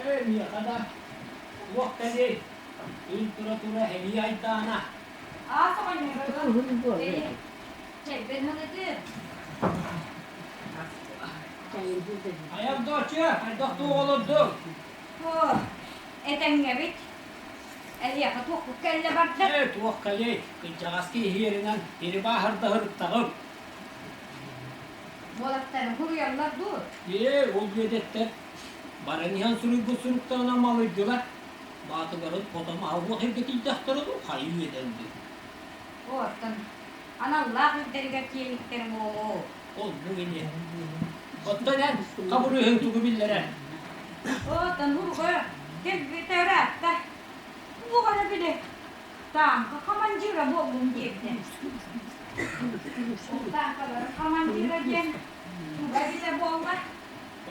Ээ, миэхэ да туох кэлиэй, күн тура-тура эһэлии айдаана. Аас оҕонньорго чэйбин ханытыыр. Айар доча, хайдах туох олордуҥ? Этэҥҥэбит. Эһиэхэ туохпут кэллэ барда? Ээ, туох кэлиэй, кырдьаҕас киһи иһиэринэн кири бааһырда сырыттаҕым. Уолаттарым суруйаллар дуу? Ээ, ол үөдэттэр баран иһэн суруйбут суруктарынан малыйдылар. Баатыларын хотом аһыллах сиргэ тиийдэхтэрэ дуу, хайыы үөдэн дуу. Оттон аналлаах үрдэригэр тиэйиктэр буолуо. Оннук ини. Оттон эн хабырыыһыҥ тугу биллэрэр? Оттон уруга кэлбитэ ыраатта. Туох эрэ били тааҥка хамандьыыра буоллум диэбитэ. Ол тааҥкаларын хамандьыыра диэн туга эбитэ буолла?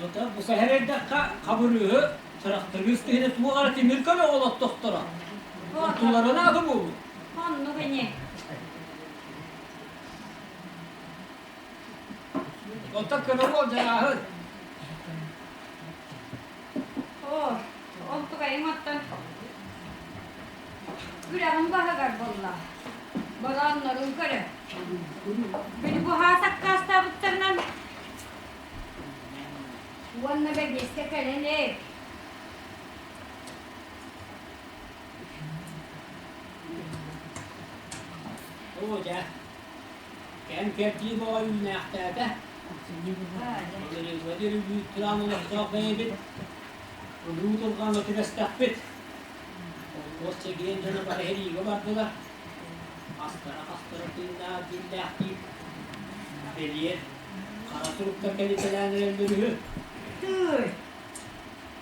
Оттон бу сэһэрэрдэххэ хабырыыһы тырахтарыыс киһини туох эрэ тимир көлө олоттохторо. Онтуларын ааты буолбут. Оннук ини. Оттон кыра уол дьарааһын. Оо, онтукайым оттон үрэҕин баһыгар буолла. Борооннорун көрө. Били буһаа саккаастаабыттарынан уонна бэбиэскэ кэлэн ээ. Оо дьэ, кэм кэрдии бөҕө үүнээхтээтэ. Былырыыҥҥа диэри үүт-тураан олохтоох бэйэбит улуу тылҕаҥҥа түбэстэхпит. Холкуос чэгиэн дьоно бары сэриигэ бардылар. Астара-хастара тыыннаах дьиҥнээхтии бэлиэр хара суруктар кэлитэлээн эрэллэр үһү. Тыый,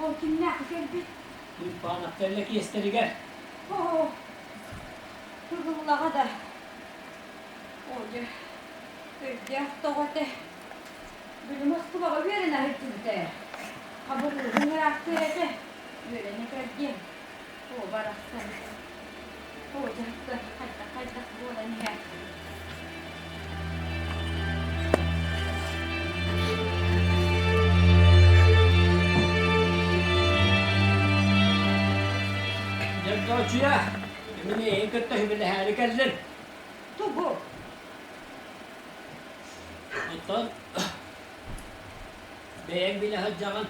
ол кимнээх кэлбит? Тыыппаанаттар лэкиэстэригэр. Оо, ыгыллаҕа да. Оо дьэ, өйдөөх тоҕо этэ. Били Москубаҕа үөрэнэ сылдьыбыта ээ. Хабырыыһын ыраахтыыр этэ. Үөрэнэ кэлдиэм. Оо, барахсан. Оо, дьахтар хайдах-хайдах буолан иһэр. Дьөгдөөччүйэ, мин эйигин кытта сүбэлэһээри кэллим. Тугу? Оттон бэйэҥ билэ сылдьаҕын,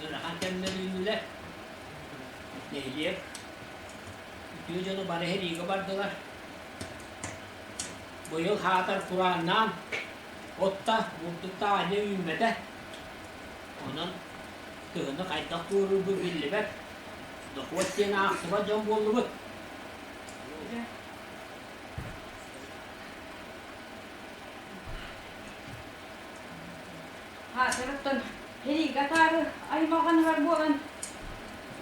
ыарахан кэмнэр үүннүлэр. Нэһилиэк үтүө дьоно бары сэриигэ бардылар. Быйыл хаатар курааннаан, от да, бурдук да аанньа үүммэтэ. Онон кыһыны хайдах туоруурбут биллибэт. Дохуот диэн аахсыбат дьон буоллубут. Хаатырыттан сэриигэ атаары аймалҕаныгар буолан,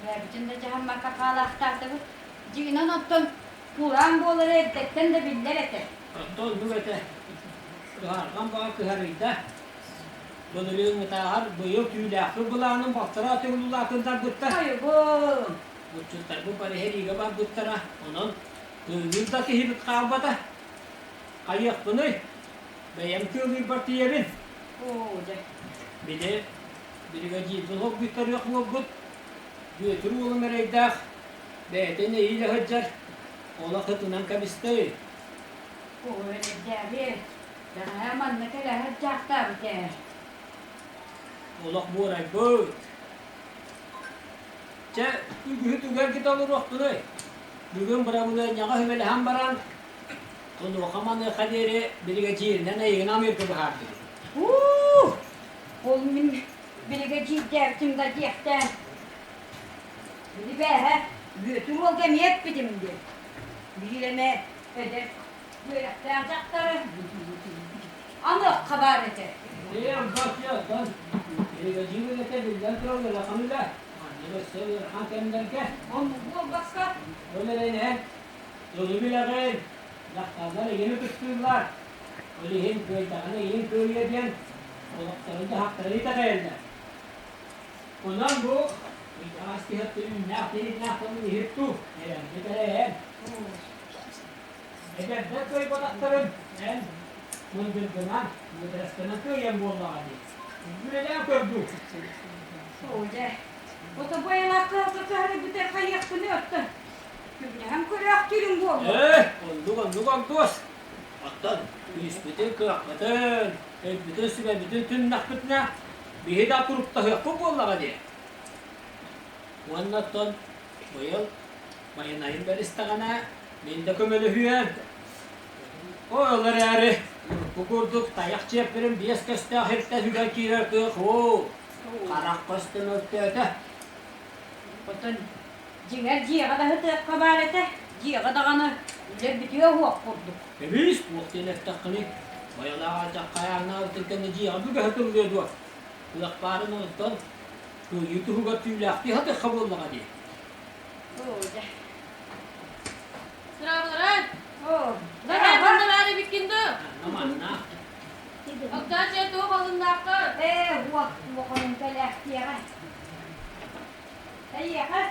бэйэбитин да дьаһаммакка хаалаахтаатыбыт. Дьиҥинэн оттон кураан буолара эрдэттэн да биллэр этэ. Оттон оннук этэ. Кыһарҕан баҕа кыһарыйда. Былырыыҥҥытааҕар быйыл түүлээхпит былаанын балтараа төгүл улаатыннарбыттар. Айыбын! Булчуттарбыт бары сэриигэ барбыттара. Онон тыылыыр да киһибит хаалбата. Хайыахпыный? Бэйэм тыалыырбар тиийэбин. Оо, дьэ. Били, биригэдьиирбин холбуйтарыах буолбут. Бүөтүр уолум эрэйдээх, бэйэтин нэһиилэ сылдьар, олох ытынан кэбистэ. Оо, эрэйдээҕи, бэҕэһээ манна кэлэ сылдьаахтаабыт ээ. Олох буорайбыт. Чэ, үгүһү түгэргит олоруохпунуй. Бүгүн бырабылыанньаҕа сүбэлэһэн баран, онуоха-маныаха диэри биригэдьииринэн эйигин аныырга быһаардыбыт. Уу, ол мин биригэдьиирдээбитим да диэхтээн. Били бээһэ Бүөтүр уолга эмиэ эппитим диэн. Биир эмэ эдэр үөрэхтээх дьахтары аныахха баар этэ. Ээ, онтон биригэдьиир үлэтэ биллэн турар ыарахан үлэ. Маннык өссө ыарахан кэмнэргэ. Оннук буолбакка. Ол эрэн эн тылы билэҕин, дьахталлар эйигин ытыктыыллар. Ол иһин кыайдаҕына эйигин кыайыа диэн олохторун-дьаһахтарын итэҕэйэллэр. Онон бу ыйдаҕас киһи үүннээх тиһигинээх тылын иһит дуу, эрэммит эрэ эн. Эдэрдэр кыайбатахтарын эн мындыргынан, муудараскынан кыайан буоллаҕа дии. Үлэлээн көр дуу. Оо дьэ. Ото байылаах кыһалҕа кыһарыйбыта хайыахпыный оттон? Күбүлэһэн көрөөхтүүрүҥ буолуо. Ээ, оннук оннук ордуос. Оттон күүспүтүн, кыахпытын, өйбүтүн, сүбэбитин түннэхпитинэ, биһи да туруктаһыахпыт буоллаҕа дии. Уонна оттон быйыл байанайым бэристэҕинэ, мин да көмөлөһүөм. Ол эрээри урукку курдук тайах чиэппэрин биэс көстөөх сиртэн сүгэн киирэр кыах уу, харах көстөн өлтөөтө. Оттон дьиҥэр дьиэҕэ да сытыахха баар этэ, дьиэҕэ даҕаны үлэ бүтүө уһуох курдук. Эбиис туох диэн эттэххиний, байалаах алдьархай хайааннаабытын кэннэ дьиэҕэ бүгэ сытыллыа дуо? Кыах баарын онтон кыайыы туһугар түүлээхтии сатыахха буоллаҕа дии. Оо, дьэ. Здравствуй! Оо, Давай, здорово! манна баар эбиккин дуу? Манна манна. Оттооччу туох алыннаахха? Ээ, уох, уохонун кэлээхтиэҕэ. Эйиэхэ?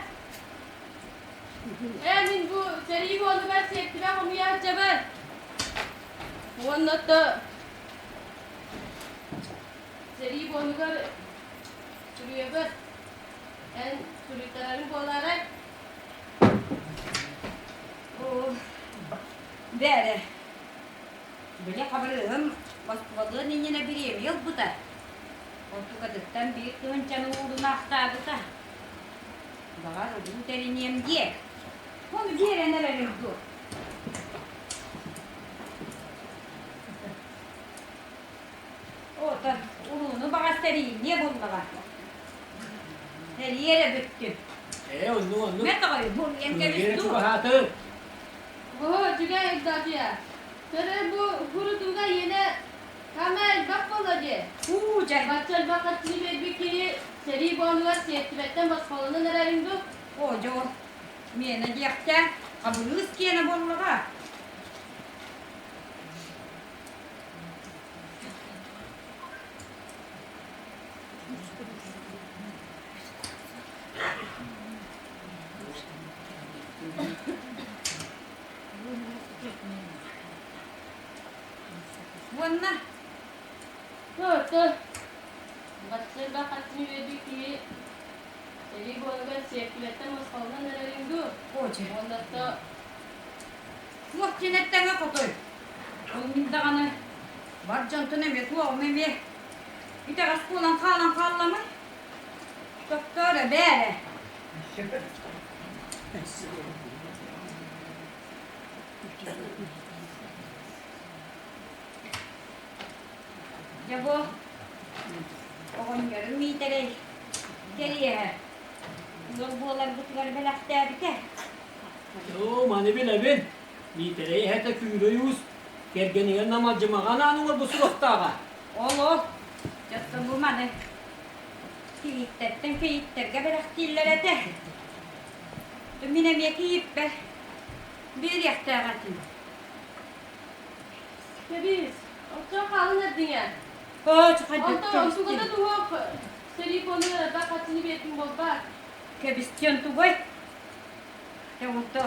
Ээ, мин бу сэрии буолугар сиэттибэ хомуйа сылдьабын. Уонна то сэрии буолугар суруйабын. Эн суруйтарарыҥ буолаарай? Оо, бээрэ, били хабырыыһым Москвалыан иннинэ бириэмийэ ылбыта. Онтукатыттан биир тыһыынчаны уурунаахтаабыта. Баҕар, уруу тэриниэм диэ. Ону биэрэн эрэрим дуо? Оттон урууну баҕас тэрийиниэ буоллаҕа. Тэрийэ эрэ бүттүм. Ээ, оннук оннук. Мэ тоҕой, буруйан кэбис Кыайыы дуу. чугаһаатын. Оо, үчүгэй Евдокия. Төрө бу курутууга иэнэ хама элбэх буолла дии. Уу, дьэ. Бачча элбэх харчыны биэрбит киһи сэрии буолугар сиэртибэттэн босхолонон эрэриҥ дуу? Оо, дьэ ол. Миэнэ диэхтэ, хабырыыс киэнэ буоллаҕа. Уонна Оттон бачча элбэх харчыны биэрбит киһи сэрии буолугар сиэртибэттэн босхолонон эрэриҥ дуу? Оо, дьэ. Уонна Туох диэн эттэҥэ хотой? Ол мин даҕаны бар дьонтон эмиэ туоҕум эмиэ итэҕэс буолан хаалан хаалламый? Тохтоор эбээ эрэ. Дьэ бу оҕонньорум Миитэрэй кэриэһэ ыал буоларбытыгар бэлэхтээбитэ. Оо, маны билэбин. Миитэрэй эһэтэ Күүрэй Уус кэргэнигэр намалдьымаҕа анаан оҥорбут суруктааҕа. Ол-ол, дьэ бу маны кийииттэртэн кийииттэргэ бэлэхтииллэр этэ. Мин эмиэ кийииппэр биэриэхтээх этим. Кэбис, оччо хаалын эрдиҥэ. Оо, Онтон онтугата туһуох сэрии буолугар элбэх харчыны биэртиҥ буолбаат? Кэбистиэн тугуй? Дьэ онто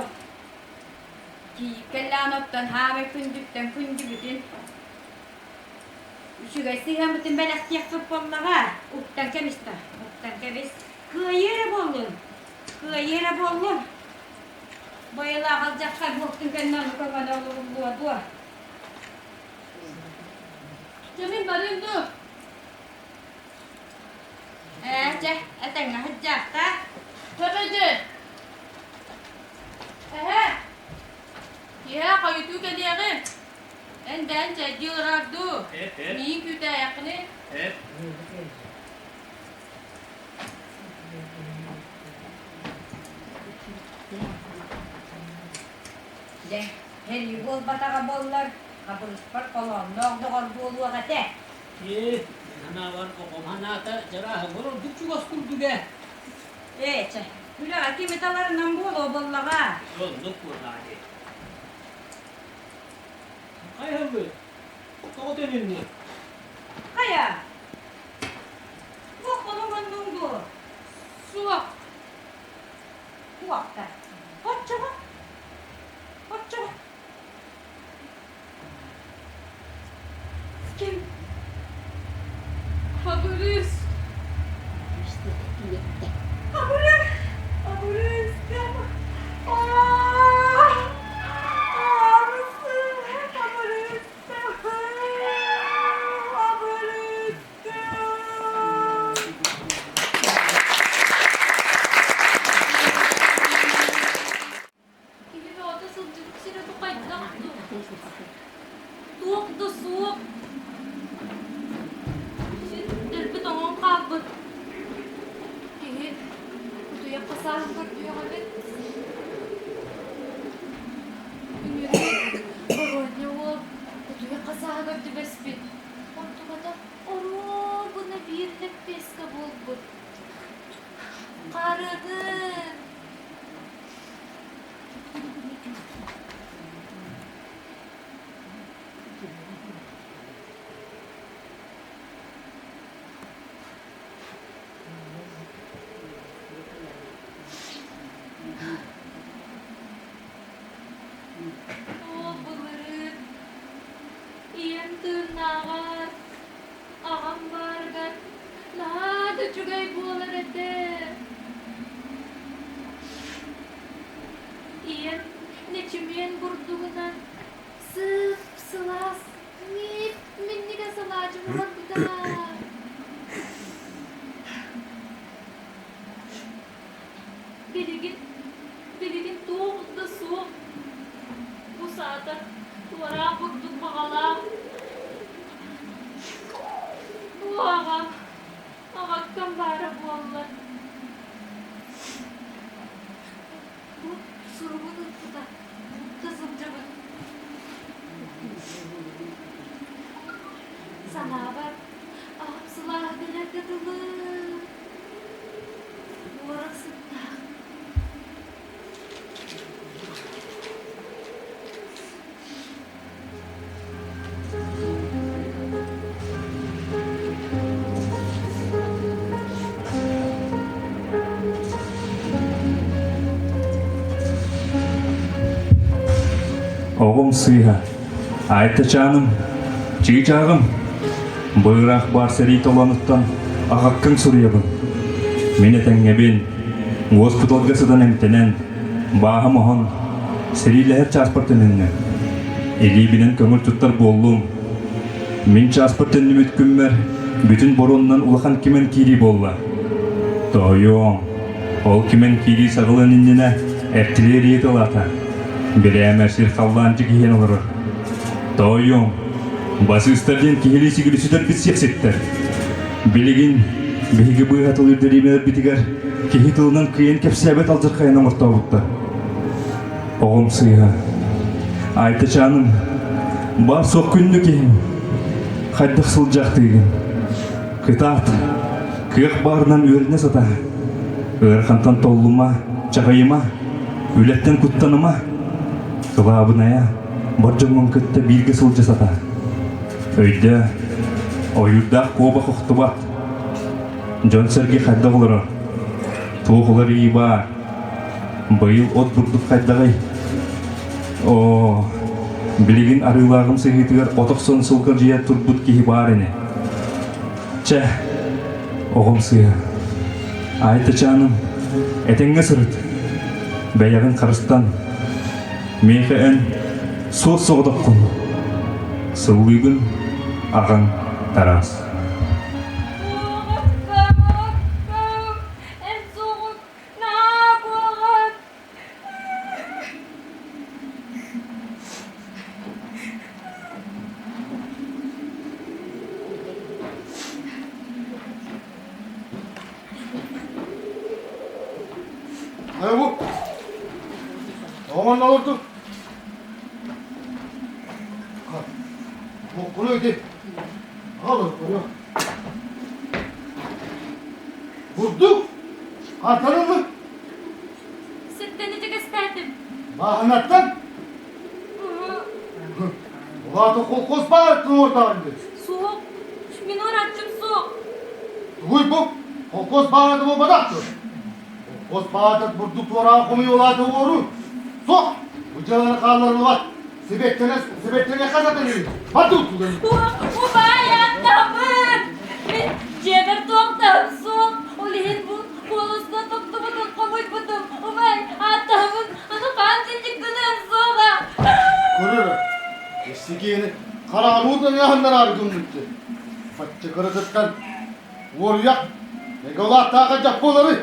тиийиккэллээн оттон хаамай күндүттэн күндүбүтүн үчүгэй сыһыаммытын бэлэхтиэхпит буоллаҕа. Уктан кэбис да, уктан кэбис. Кыайыы эрэ буоллун, кыайыы эрэ буоллун. Байылаах алдьархай буолтун кэннэ ону көҥөнө олоруллуо дуо? Дьэ мин барыым дуу? Ээ, чэ, этэҥҥэ сылдьаахтаа. Төбөдө! Эһэ! Киэһэ хойутуу кэлиэҕим. Эн бэйэҥ чэйдии олороор дуу? Миигин күүтээйэххиний? Дьэ, сэрии буолбатаҕа буоллар, хабырыспар холоонноох доҕор буолуох этэ. Ээ, санаабар оҕом санаата дьарааһыгар ордук чугас курдук ээ. Ээ, чэ, үлэҕэ кими таларынан буолуо буоллаҕа. Оннук буоллаҕа дии. Хайаһыгыт? Тоҕо төнүннү? Хайа? Туох хонуҥ дуо? Суох. Туохта? Оччоҕо? Оччоҕо? Ким? Хабырыыс. Кутуйах хасааһын көрдүөх эбит. Үнүрүүн Боруонньа уол кутуйах хасааһыгар түбэспит. Онтуката оруобуна биир лэппиэскэ буолбут. Харытын! Оо, былырыын ийэм тыыннааҕар, аҕам баарыгар наһаа да үчүгэй буолар этэ. Ийэм нэчимиэн бурдугунан сып-сылаас мип-минньигэс алаадьын оҥорбута. Билигин, билигин туох да суох. Бу саатар туораах курдук баҕалаах. Бу аҕам, аҕаккам баара буоллар. Бу суругун ыыппыта, да сылдьабын. Санаабар, аҕам сылааһа кэлэргэ дылы. Уорах сыттаах. Оҕом сыыһа, Айтачааным, чыычааҕым, быыраах баар сэрии толоонуттан аҕаккын суруйабын. Мин этэҥҥэбин, уоспуталга сытан эмтэнэн, бааһым оһон, сэриилэһэр чааспар төнүннүм. Илиибинэн көҥүл туттар буоллум. Мин чааспар төннүбүт күммэр бүтүн боруонунан улахан кимэн киирии буолла. Тоойуом, ол кимэн киирии саҕалыан иннинэ артиллерия тылаата. Бирээмэ сир халлаан дьигиһийэн олорор. Тоойуом, басыыстар диэн киһилии сигили сүтэрбит сиэхситтэр. Билигин биһиги быыһатылыыр дэриэбинэлэрбитигэр киһи тылынан кыайан кэпсээбэт алдьархайын оҥортообуттар. Оҕом сыыһа. Айтачааным, баар суох күндү киһим. Хайдах сылдьаахтыыгын? Кытаат, кыах баарынан үөрэнэ сата. Ыарахантан толлума, чаҕыйыма, үлэттэн куттаныма. Кылаабынайа, бар дьоҥҥун кытта бииргэ сылдьа сата. Өйдөө, ойуурдаах куобах охтубат. Дьон-сэргэ хайдах олорор? Туох уларыйыы баар? Быйыл от бурдук хайдаҕый? Оо, билигин арыылааҕым сыһыытыгар от охсон сылгадьыйа турбут киһи баар ини. Чэ, оҕом сыыһа. Айтачааным, этэҥҥэ сырыт. Бэйэҕин харыстан. Миэхэ эн суос соҕотоххун. Сыллыыбын, аҕаҥ Тараас. Эн суоҕуҥ наһаа куһаҕан. Хайа бу? Оҕон олорду. Боккуну ити. Ал көрүө. Бурдук! Хантан Сиртэн итигэстээтим. Бааһынаттан? Улаата колхоз баар туруортаҕын дии. Суох. Мин урааччым суох. Тугуй бу? Колхоз баарата буолбатах дуо? Колхоз баатат бурдук туораан хомуйуулаата уоруу. Суох! Бу дьыаланы хаалларыллыбат. Сибэттэнэ сибэттэнэ хасатыныы. Батут тулан. Убай аттаммын! Мин дьиэбэр туохтаһым суох. Ол иһин бу куолуска топтубутун хомуйбутум. Убай аттаһымын аны хаан синньик гыныам суоҕа. Көрөр. Эсикиэни хараҕын ыаһыннараары гыммытты. Бачча кыратыттан уоруйах эголааттааҕа дьах буолары.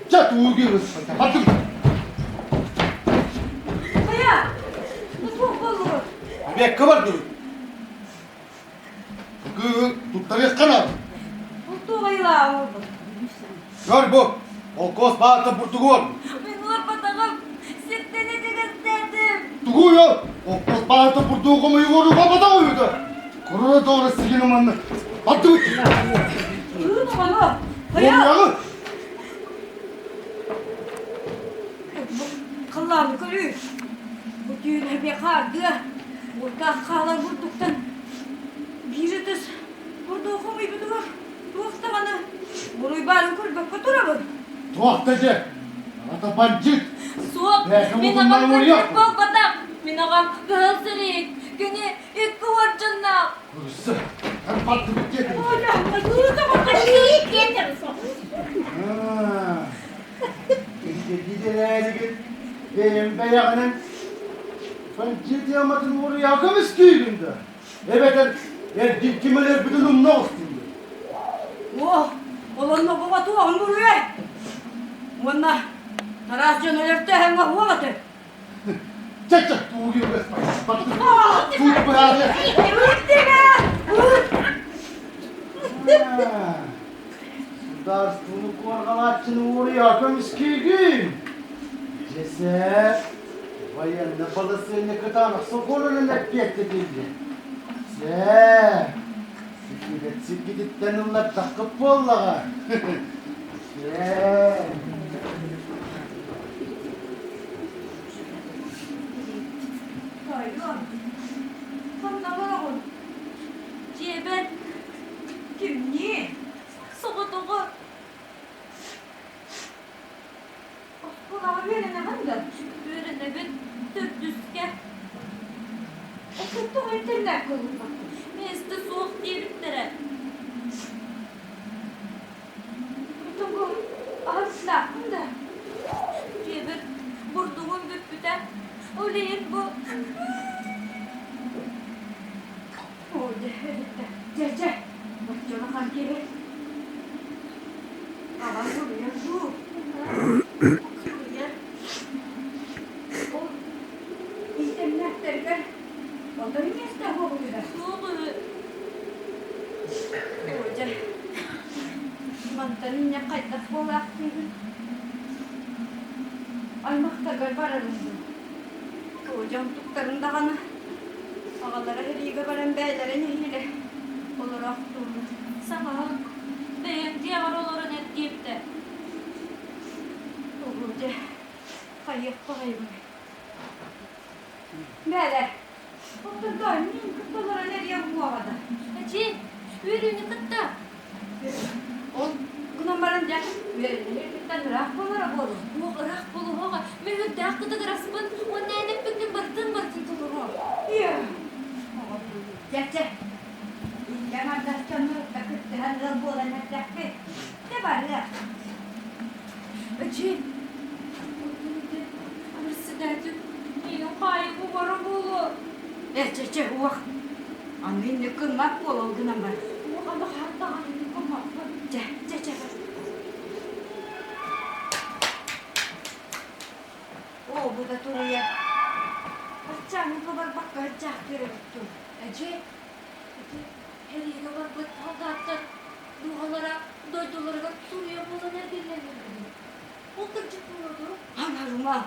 Чэ тууги ырыспата. Хайа, бу туох буоллугут? Эбиэккэ бардыбыт. Кыыһы туттарыахха наада. Ол туох айылааҕа буолбут? Көр бу. Холкуос баата бурдугу уорбут. Мин уорбатаҕым, сиртэн итигэстээтим. Тугуй ол? Холкуос баата бурдугу хомуйугу уорбатах уйута. Курура тоҕо сигин манна. Бардыбыт. Кыын оҕону. Хайа? Уоруйаҕы. Халлааны көрүү. Бу түүн эбиэ хаардыа. Уотаах хаалар бурдуктан биир ытыс бурдугу хомуйбутугар туох даҕаны буруй баарын көрбөккө турабын. Туох да дьэ, аҕата бандьыыт. Суох, Бээхэ мин мутуннар аҕам уоруйах. бандьыыт буолбатах. Мин аҕам кыһыл сириик. Кини икки уордьаннаах. Кырса, бардыбыт диэтим. Кирдиидэлээригин бэйэм бэйэҕинэн бандьыыт яматын уоруйаҕа көмүскүүгүн да эбэтэр эргин ким өлөрбүтүн умна оҕустун О, ол онно буба туоҕун буруйай. Уонна Тараас дьон өлөртөөһөҥҥө уол аты. Чэ-чэ, тугу Туут быһаарыа. Судаарыстыбаны куорҕалааччыны уоруйаҕа көмүскүүгүн. Дьэсэ, военный баласыанньа кытаанах сокуонунан эппиэттэтиллэр. Сэ, сиккилэт сиргититтэн ыллардаххыт буоллаҕа. Сэ. Тойон, ханна олороҕун? Дьиэбэр Кимниин? соҕотоҕо Оскуолаҕа үөрэнэҕин да? үөрэнэбин төрдүскэ. Оттон тоҕо интернакка олорбоккун? Миэстэ суох диэбиттэрэ. Тугу аһымсынааххын да? Дьиэбэр бурдугум бүппүтэ. Ол иһин бу Оо, дьэ, эбиттэ. Дьэ, дьэ, бачча улахан киһи. Аҕаҥ суруйар дуу? Суруйар. Ол интернаттарыгар отой миэстэ буолуо Суох үһү. Оо, дьэ, мантан инньэ хайдах буолаахтыыгын? Аймахтаргар барарыҥ дуу? Оо, дьон туттарын даҕаны аҕалара сэриигэ баран бэйэлэрэ нэһиилэ олороохтууллар. Саҥаһыҥ, бэйэҥ дьиэҕэр олорон эт диэбитэ. Оо, дьэ, хайыах баҕайыбыный? Бээлэ, оттон мин кытта олорон эриэм буоҕа да. Эчи, үөрүүнү кытта. Ол гынан баран дьэ, үөрэнэргиттэн ыраах буолара буолуо. Уох ыраах буолуоҕа, мин үрдээх кытыгыраспын уонна эн эппиккин барытын барытын толоруом. Ийэ, дьэ, чэ, иллэҥ ардах дьоннорукка кыттыһан ыал буолан эрдэхпит. Дьэ барыах. Эчи, оттон ити председатель миигин хаайыы угара буолуо. Э, чэ, чэ, уох. Аны инник гыммат буолал гынан бар. Уох аны хаһан даҕаны инник гыммаппын. Чэ, чэ, чэ, бар. Оо, бу да туруйа. Баччааҥҥы барбакка сылдьаахтыыр эбит дуу. Эдьи, ити сэриигэ барбыт солдаттар дууһалара дойдуларыгар суруйа буолан эргиллэллэр үһү. Ол кырдьык буолуо дуо? Анарума.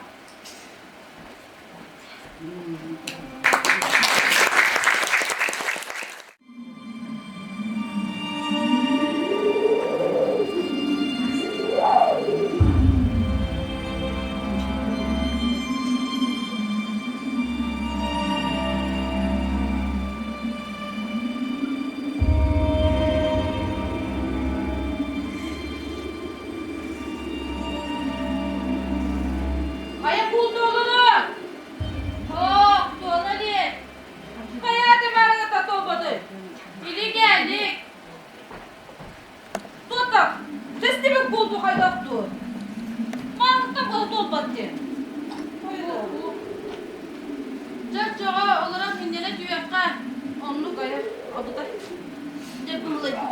Хайа куултуолуну? Ох, туола илик. Хайааты барыта туолбатый? Илик илик. Туотах, тэстибит куулту хайдах дуо? Маамыттан кыһыл туолбат диэн. Чаччаҕа олорон минньэнэ түһүөххэ. Оннук айа, абытай. Дьэ быһылайдым.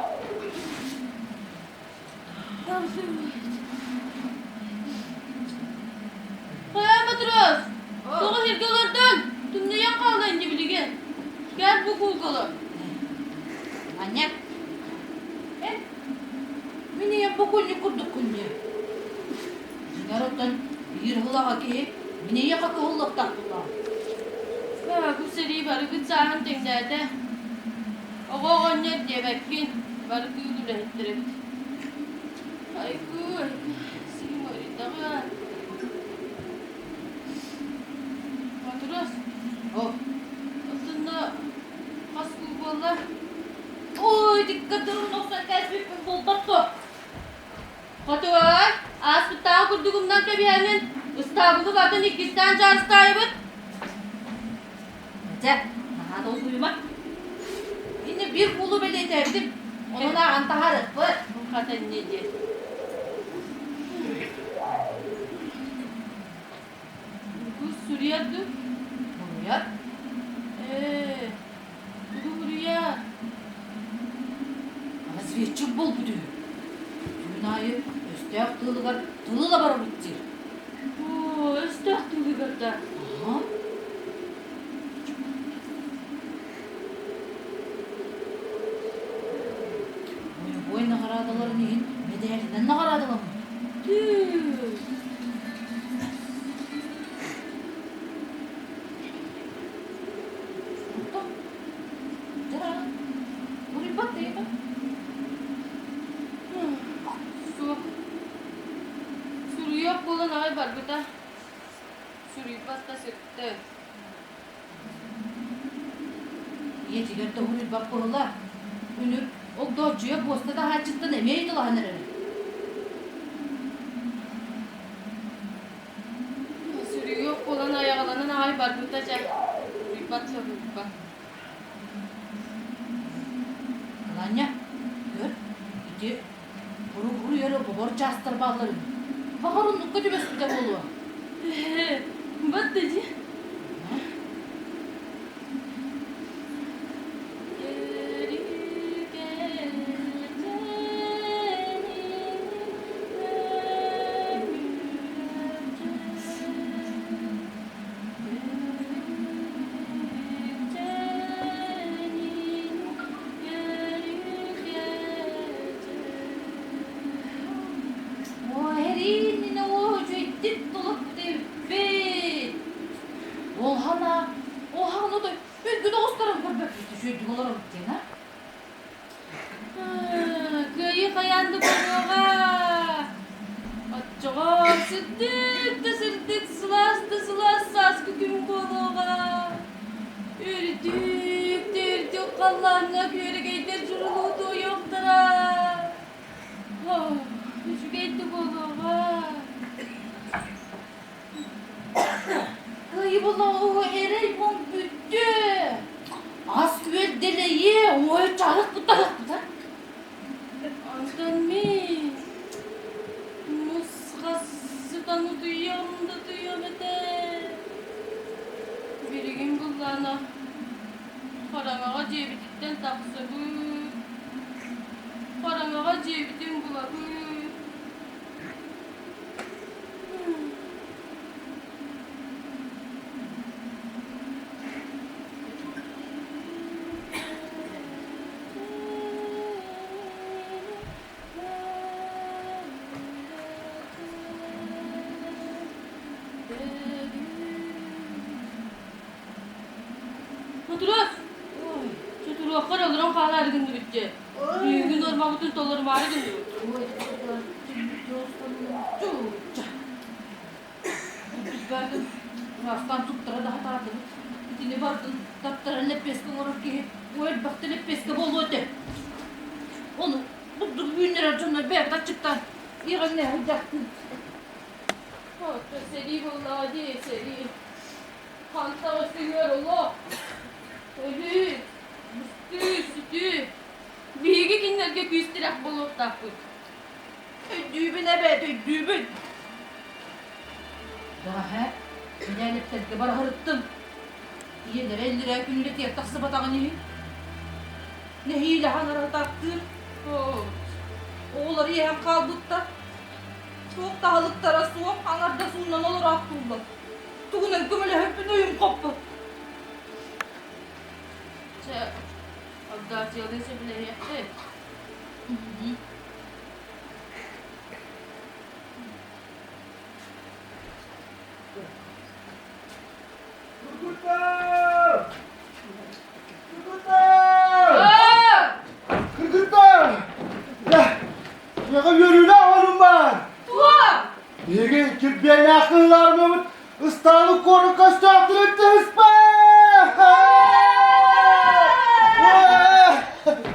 Хайа матрос, тоҕо сиргэ олордон, тымныйан хаалла инни билигин. Кэл бу кууколу. Манньа. Эн, мин ийэм бу күннүк курдук күннүө. Дьиҥэр оттон биир ыһылаҕа киһи мин эйиэхэ кыһыллыахтаах буоллаҕым. Бу сэрии барыгыт сааһын тэҥнээтэ. Оҕо оҕонньор диэбэккин, бары кыыл үлэһиттэр эбит. Айгы, сиһим ыарыйдаҕа. Матрос, О, оттонно хас куу буолла? Ой, диккатырын охсон кээспиппин буолбат дуо? Хотуой, ааспыттааҕы курдук умнан кэбиһэммин, ыстаабылы батын иккистээн дьаарыстаайыбыт. Дьэ, наһаа долгуйума. Инньэ биир куулу бэлиэтээбитим, онон ааҕан таһаарыахпыт. Хата инньэ диэ. Кус суруйар дуу? Суруйар. Ээ, тугу суруйар? Разведчик буолбут үһү. Түүн аайы өстөөх тыылыгар тылы да барабыт диир. Оо, өстөөх тыылыгар да. Аһа. Бойобуой наҕараадаларын иһин мэдээлинэн наҕараадаламмыт. Түү. Онтон дьараан буруйбат да Суох. Суруйуох буолан аҕай барбыта. Суруйбат да сырытты. Ийэтигэр да уһуруйбат буолла. Үнүр Огдооччуйа буоста таһааччыттан эмиэ ыйыталаһан эрэрэ. Суруйуох буолан айаҕаланан аҕай барбыта дьэ. Суруйбат суруйбат. Анаанньа, көр, ити буруй-буруй эрэ бобор чаастар бааллар үһү. Баҕар оннукка түбэспитэ буолуо. Ээ, бат да дии. Оо, эрииннинэ оо, үчүгэйдик толорбут эбиппит. Ол хана, ол хана отой өлгүт оҕустарын көрбөппүт үчүгэйдик олоробут диэн а? Кыайыы хайаан да буолуоҕа. Оччоҕо сырдык да сырдык, сылаас да сылаас сааскы күн буолуоҕа. Үрдүк да үрдүк халлааҥҥа күөрэгэйдэр дьурулуу туойуохтара. Үчүгэй да буолуоҕа. Кыайыы буоллаҕа эрэй муҥ бүттэ. Ас үөл дэлэйиэ, ой чарыкпыт таһыкпыта. Онтон мин мусхас сытан утуйуом да утуйуом этэ. Билигин буллаана хараҥаҕа дьиэбититтэн тахсабыт, хараҥаҕа дьиэбитин булабыт. Матрос! Чотуруоххар олорон хаалаары гынныбыт дьэ. Бүгүҥҥү нуормабытын толорумаары гынныбыт. Бардым, ыраастаан туттара да сатаатыбыт. Итини бардын таптаран лэппиэскэ оҥорор киһи элбэхтэ лэппиэскэ буолуо этэ. Ону бурдук үүннэрэр дьоннор бэйэбит аччыктаан иэҕэҥнэһэ сылдьахтыы. Оттон сэрии буоллаҕа дии, сэрии. Хантан өстүгүөр олох. Өлүү, быстыы, сүтүү. Биһиги кинилэргэ күүс-тирэх буолуохтаахпыт. Өйдүүбүн эбээт, өйдүүбүн. Бэҕэһээ Минээлэптэргэ бараһырыттым. Ийэлэрэ иллэрээ күн үлэтигэр тахсыбатаҕын иһин. Нэһиилэ хаҥаратаахтыыр. Оҕолор иэһэн хаалбыттар. Туох да аһылыктара суох, аҥардас уунан олороохтууллар. Тугунан көмөлөһөрбүн өйүм хоппот. Чэ, Авдотьялыын сөбүлэһиэхпит. Кыргыттар! Кыргыттар! Кыргыттар! Миэхэ үөрүүлээх олум баар! Туох? Биһиги кирбиэнээх кыһылаармабыт ыстаалы куоракка өстөөхтөрүн түһүспэ!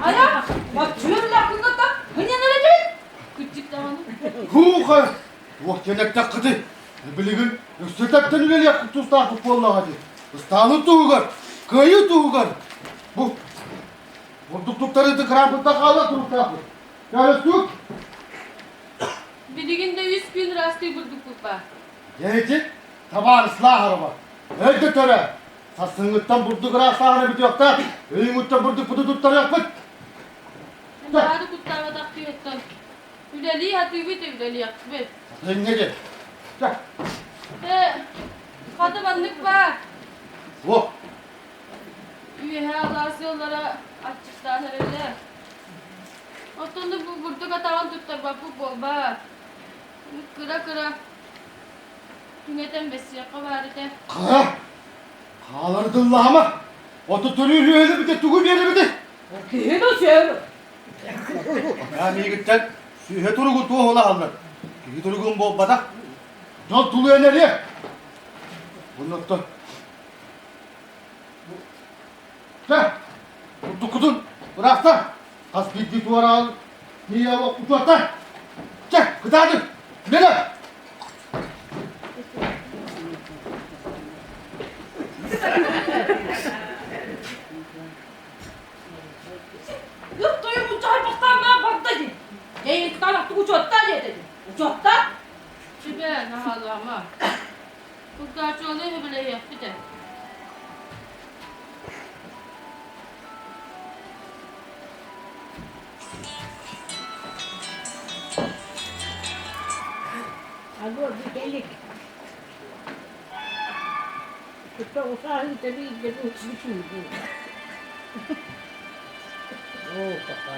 Ая, баччыыр лаккыҥҥа хынньан эрэ Кырдьык даҕаны. Һууха! Туох диэн эттэххитий? Билигин өссө тэптэн үлэлиэх тустаахпыт буоллаҕа дии. Ыстаалын туһугар, кыайыы туһугар бу бурдук туттарыыты кырааппытта хаала туруктаахпыт. Кэлэстүк! Билигин да үс күн ыраастыы бурдукпут баар. Дьэ ити, табаарыс Лааһарова, өйдө төрө! Сарсыҥҥыттан бурдук ыраастааһына бүтүөхтээх, өйүҥүттэн бурдукпуту туттарыахпыт. Наһаа да куттаабатах киһиттэн Үлэлии сатыыбыт, үлэлиэхпит. Инньэ диэн. Чэ. Э, хата маннык баар. Суох. Үөһээ алаас ыаллара аччыктаан эрэллэр. Оттон да бу бурдук атаҕын туттарбаппыт буолбаат. Кыра-кыра түҥэтэн бэссиэххэ баар этэ. Хара! Хаалары тыллаама! Оту төрүүр үөһэлэбитэ тугу биэрэбитий? Киһи да сөп. Аа миигиттэн сүөһэ туругун туоһулаһаллар. Киһи туругун буолбатах. Дьон тулуйан эриэ. Оннуттан Чэ, бурдуккутун ыраахта. Хас биирдии туораан тиийэ учуотта. Чэ, кытаатыҥ. Үлэлэ. Ыт тойон уччаһайбахтаан барда дии. Эйин кытаанахтык учуоттаа диэтэ дии. Учуоттаа. Сүбэ, наһаалаама. Кулгааччыланы сөбүлэһиэхпит ээ. Алло, Виталик. Кытта усааһын тэбииргэ бүтүүгү. Оо, папа.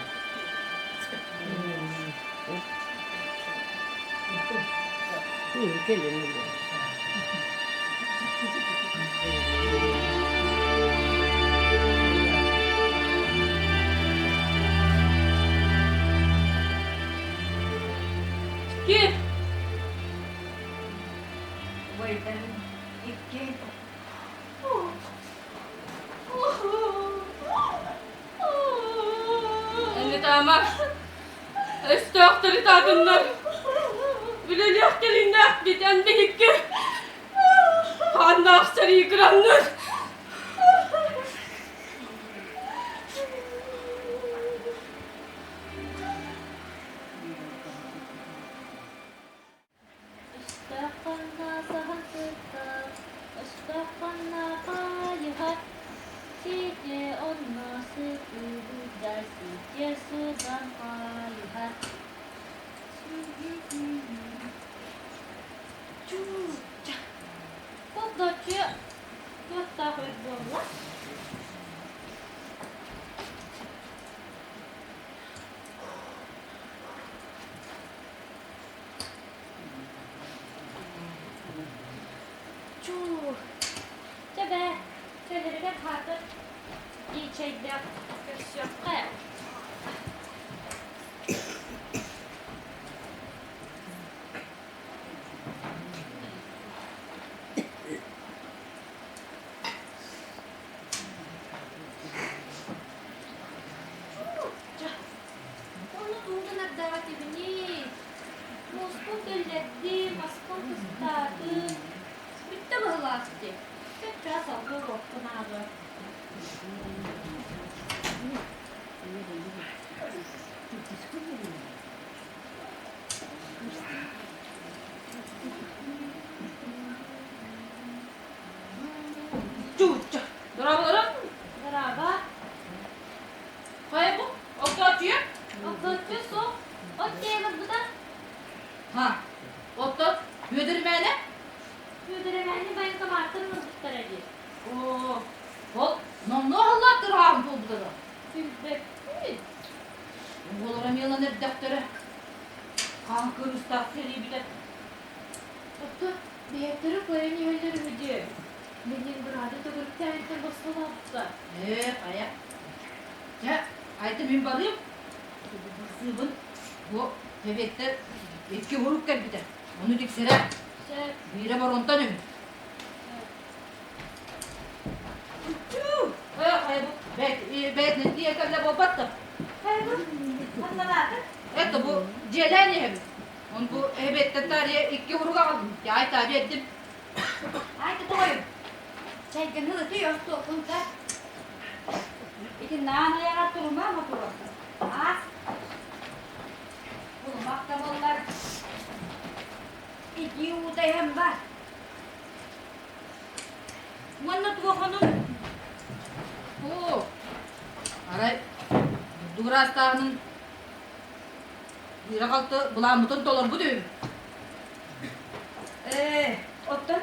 Кэлин Ким? Убайдарым икки Эн ытаама. Өстөөхтөр ытаатыннар. Үлэлиэх кэлиннээх бүтэн биһикки. Хааннаах сэрии кыраннар. Өстөөх-ханна саһан сытар, өстөөх-ханна хайыһар, сити онно сытыыбыт ситиэ сытан хайыһар. Чууча. Холдоччу туохтаах үт буолла? Чуу, чэ бээ, кэлэригэр хаатыр чэйдээх көрсүөххэ. Чуууча. Онно тугун ардаҕа этибиний? Мууспун киллэрдим, аспын кыстаатым. Бүттэ быһылаах дии. Чап-чаас алгы олуохпун ааҕыа. Чуучча. Дорооболорун. Дорообо. Хайа бу? Огдооччуйа? Огдооччу суох. От дьиэ барбыта. Ха. Оттон Бүөдүр мээнэ? Бүөдүр эмээни военкоматтан ылбыттара дии. Оо, ол номнуо халлаат тырааһын буолбута дуо? Билбэппин. Оҕолоро эмиэ эрдэхтэрэ. Хаан кырыыстаах сэрии бүтэн. Оттон. Биһэттэрэ кыайан иһэллэр үһү дии. Ленинграды төгүрүктээбиттэр босхолообуттар. Ээ, хайа. Чэ, айта мин барыым. Барсыыбын. Бу сэбиэттэр икки урук кэлбитэ. Ону тиксэрэ. Сөп. Биирэ боруонтан үһү. Уччуу! Ээ, хайа бу бэйэтинэн тиийэн кэллэ буолбат да. Хайа бу? Ханналаатыҥ? Это бу дьиэлээн иһэбин. Он бу эбиэттэн таарыйа икки урук аҕаллым. Айта биэрдим. Айта тоҕойум. Чайгын ылытый ортуоххун та. Ити наан айаҕар турума мотуруос. Аас. Булумах да буоллар. Итии уута иһэн бар. Уонна туоханын? Оо, арай бурдук ыраастааһынын Үөрэх-алты былааммытын толорбут үһү. Ээ, оттон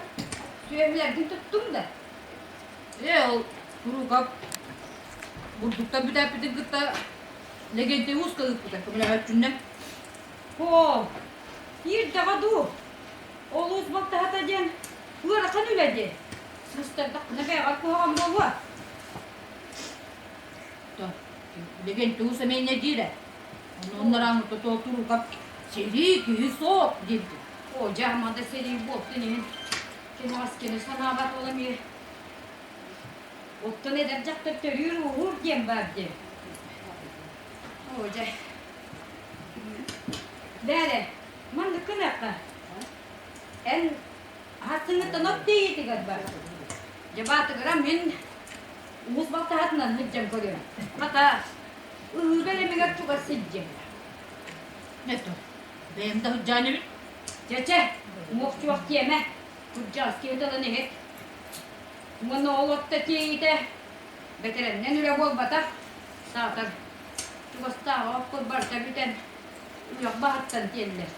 сүөһүлэргин туттуҥ да? Ээ, ол Куруукап бурдуктан бүтээппитин кытта Лэгэнтэй ууска ыыппыта көмөлөһөөччүннэн. Оо, иирдэҕэ дуу? Олус балтаһата диэн ыарахан үлэ дии. Сыстардаххына бэйэҕэр куһаҕан буолуо. Лэгэнтэй уус эмиэ инньэ диир ээ. Оннорааҥҥыта туолтуруукап сэрии киһи суох диэбитим. Оо, дьэ, ама да сэрии буолтун иһин кини кини санаабат ол эмиэ. Оттон эдэр дьахтар төрүүр-ууһуур диэн баар дии. Оо, дьэ. Бээрэ, маннык гыныахха. Эн хастыҥҥыттан от тиийиитигэр бар. Дьэ, баатыгыра мин уус балтаһатынан сылдьан көрүөм. Хата, Ыһыы бэлэмигэр чугас сылдьыҥ. Это, бэйэм да сылдьаан эбит. Чэ-чэ, уҥуох-чуох тиэмэ, кырдьаҕас киһи тылын иһит. Уонна ол отто тиэйиитэ бэтэрэннэн үлэ буолбатах, саатар чугастааҕы окко барыта бүтэн үрэх баһыттан тиэллэр.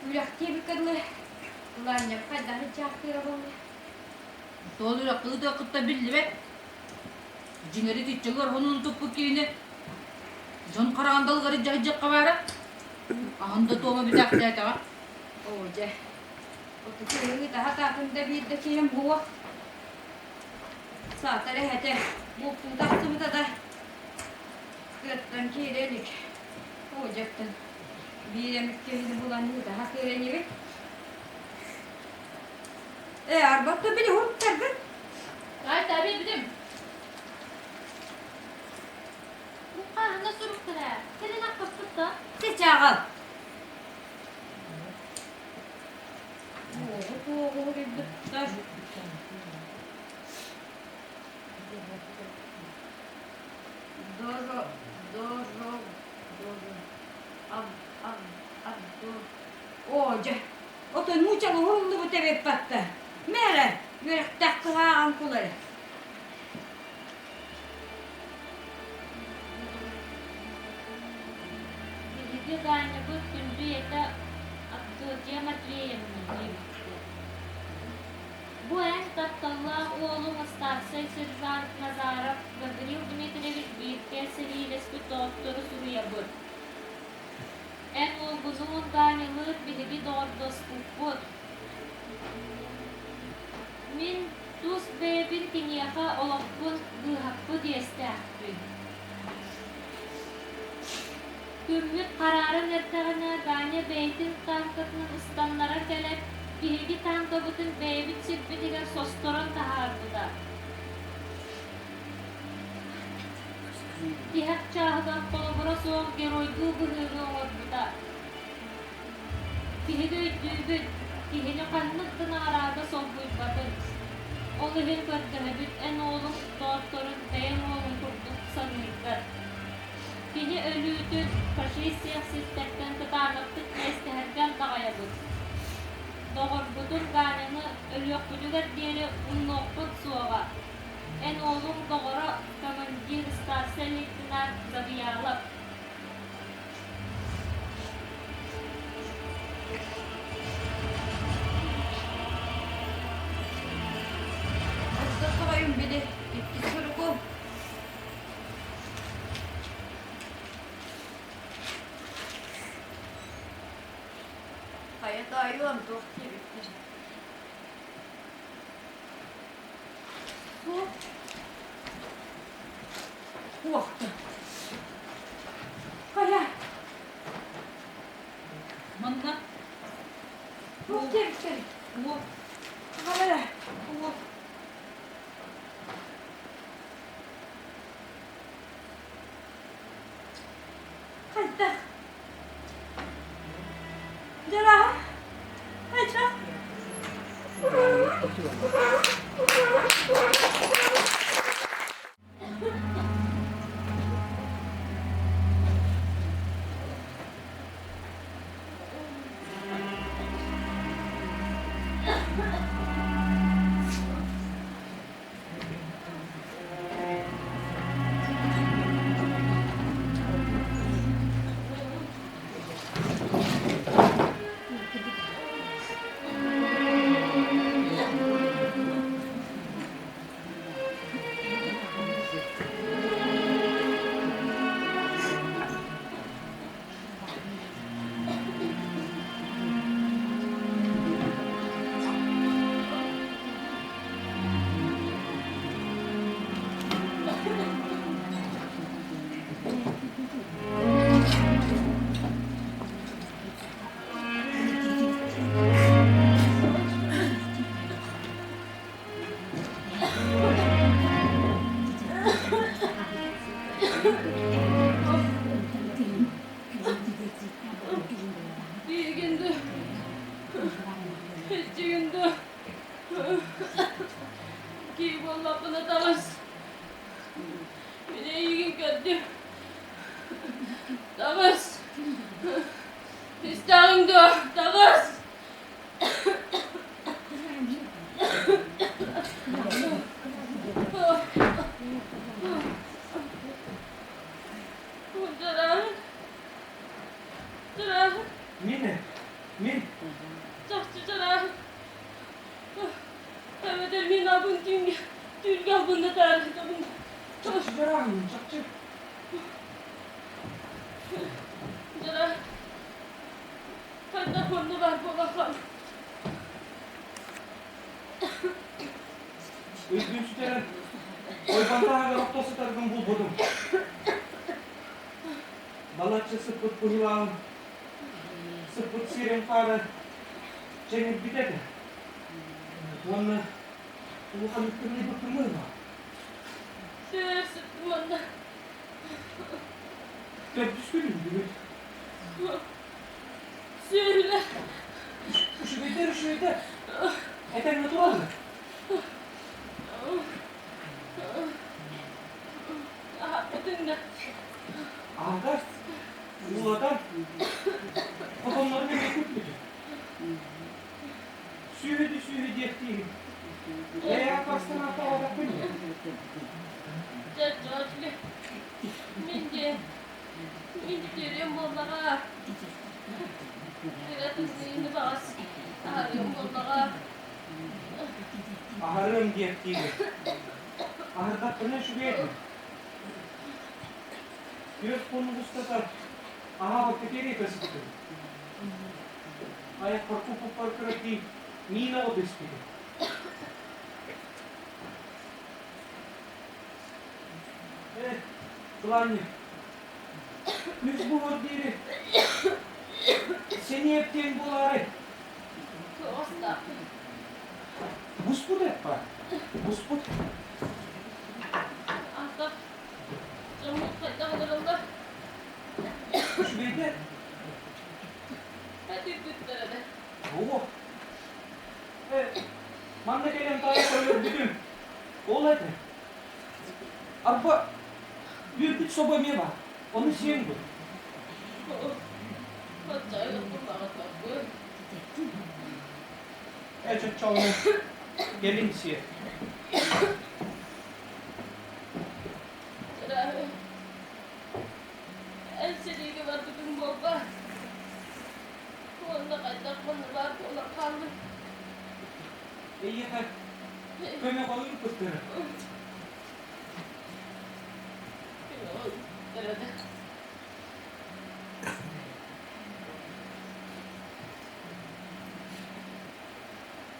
Үрэх диэбиккэ дылы, Улаанньап хайдах илдьээхтиирэ буолла? Суол үрэххэ ыытыаххыттан биллибэт. Дьиҥэр итиччэ ыараханын туппут киһини дьон хараҕын далыгар дьаһайдьахха баара. Аһын да туома бүтээхтээтэҕэ. Оо дьэ, отутуһуҥҥу таһа таатын да биир да киһим буо. Саатар эһэтэ бултуу тахсыбыта да тыаттан киирэ илик. Оо дьэттэн биир эмит киһини булан ыытаһа киирэн ибит. Ээ, арбатта били уһуктаргын. Айта билбитим. Хаһана суруктара. Кэлин аппаппыт да. Чачааҕал. Оҕу туоҕу уруйбуттар. Дожо, дожо, дожо, аб, аб, абдо. Оо, дьэ, Отой нууччалыы уһуллубут эбит батта. Мээрэ, үөрэхтээх кыһааҕын кул эрэ. Биһиги Гаанньабыт күндү ийэтэ Авдотья Матвеевна диэбиттэр. Бу эн тапталлаах уолуҥ старшай сержант Назаров Гаврил Дмитриевич бииргэ сэриилэспит доҕоттору суруйабыт. Эн уолгунуун Ганялыын биһиги доҕордоспуппут. Мин тус бэйэбин киниэхэ олохпун быыһаппыт иэстээхпин. Күммүт харааран эрдэҕинэ Ганя бэйэтин танкатынан ыстаннара кэлэн, биһиги танкабытын бэйэбит сирбитигэр состорон таһаарбыта. Тиһэх чааһыгар холобура суох геройдуу быһыыны оҥорбута. Биһиги өйдүүбүт, киһини ханнык да наҕараада солбуйбатын. Ол иһин көрдөһөбүт эн уолуҥ доҕотторун бэйэҥ уолуҥ курдук саныыргар. Кини өлүүтүн фашист сиэхситтэртэн кытаанахтык иэстэһэргэ андаҕайабыт. Доҕорбутун Ганяны өлүөхпүтүгэр диэри умнуохпут суоҕа. Эн уолуҥ доҕоро командир старшай лейтенант Завьялов. Оттон били иккис суруку Хайа тоойуом туох диэбиттэр. Суох. Туохта. Хайа. Манна Туох диэбиттэр? Уо. Аҕалара. Уо. Хайдах? Дьарааһа? Хайдах? Bir gündü. İki gündü. Киһи буоллахпына таҕыс. Мин эйигин көрдүм. Таҕыс. Истэҕиҥ дуо? Таҕыс. Дьарааһын. Дьарааһын. Мин, мин. Чахчы дьарааһын. Эбэтэр мин абын түүҥҥэ, түүргэ албынна таарыйдабын. Чахчы дьарааһын, чахчы. Дьара, хайдах онно баар буолаххын? Өйбүн сүтэрэн, ойбонтааҕар охто сытаргын булбутум. Балачча сыппыт быһыылааҕым, сыппыт сирим хаара чэҥирбит этэ. Уонна улахан тымныйбыппын ыла. Сэр сыттым онно. Төрдүс күнүм бүгүн. Сүөһүлэр. Үчүгэйдэр, үчүгэйдэр. Этэҥҥэ тураллар. Аһаппытыҥ да. Аһатар, уулатар, хотоннорун эмиэ күппүтүм. Сүөһү сүөһү диэхтиигин. Ээ, бастан ааттаабатахпын Дьэ, Дьоочуга, мин диэ, мин үтүөрүөм буоллаҕа. Кыра тымныыны баҕас аһарыам буоллаҕа. Аһарыам диэхтиигин. Аһардахпына үчүгэй этэ. Түөрт хонук устата аһаабакка кэриэтэ сыттым. Айахпар куппуппар кыракый миин оҕо түспүтэ. Э, Кылаанньа, үс буолуор диэри сэниэптиэн буолаары. Туостаахпын. Буспут эппа, буспут. Антах дьоммут хайдах олороллор? Үчүгэйдэр. Этийбиттэрэ да. Оо. Э, манна кэлэн таайа көрбүтүм. Ол этэ. Арба, үөрбүт собо эмиэ баар. Ону сиэҥ бу. Оччоҕо Э, чоччоҕуну кэлин сиэ. Эн сэриигэ барбытыҥ буолбаат? Уонна хайдах манна баар буолан хааллыҥ? Эйиэхэ көмө ыыппыттара. Көмө ыыппыттара да.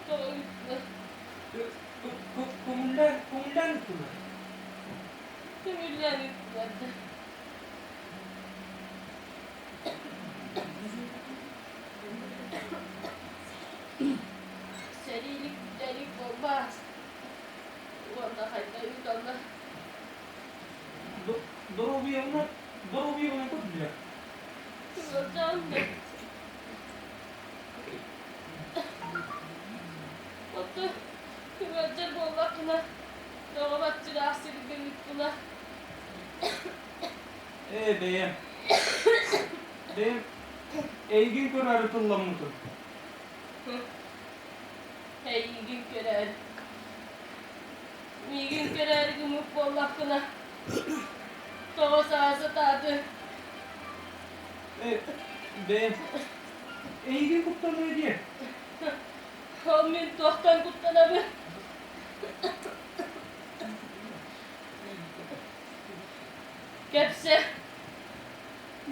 Тоҕо ыыттылар? Көҥүллээн, көҥүллээн ыыттылар. Көҥүллээн ыыттылар да. Сэриилик бүтэлик буолбаат. Уонна хайда ыыталлар? Доруобуйабынан, доруобуйабынан көрдүлэр. Сылдьан Оттон ыалдьар буоллаххына, тоҕо баччылаах сиргэ ыыттылар? Ээ, бэйэм. Бэйэм эйигин көрөөрү тылламмытым. Эйигин көрөөрү. Миигин көрөөрү гыммыт буоллаххына, тоҕо саа сатаатыҥ? Ээ, бэйэм эйигин куттаныа диэ. Ол мин туохтан куттанабын? Кэпсэ.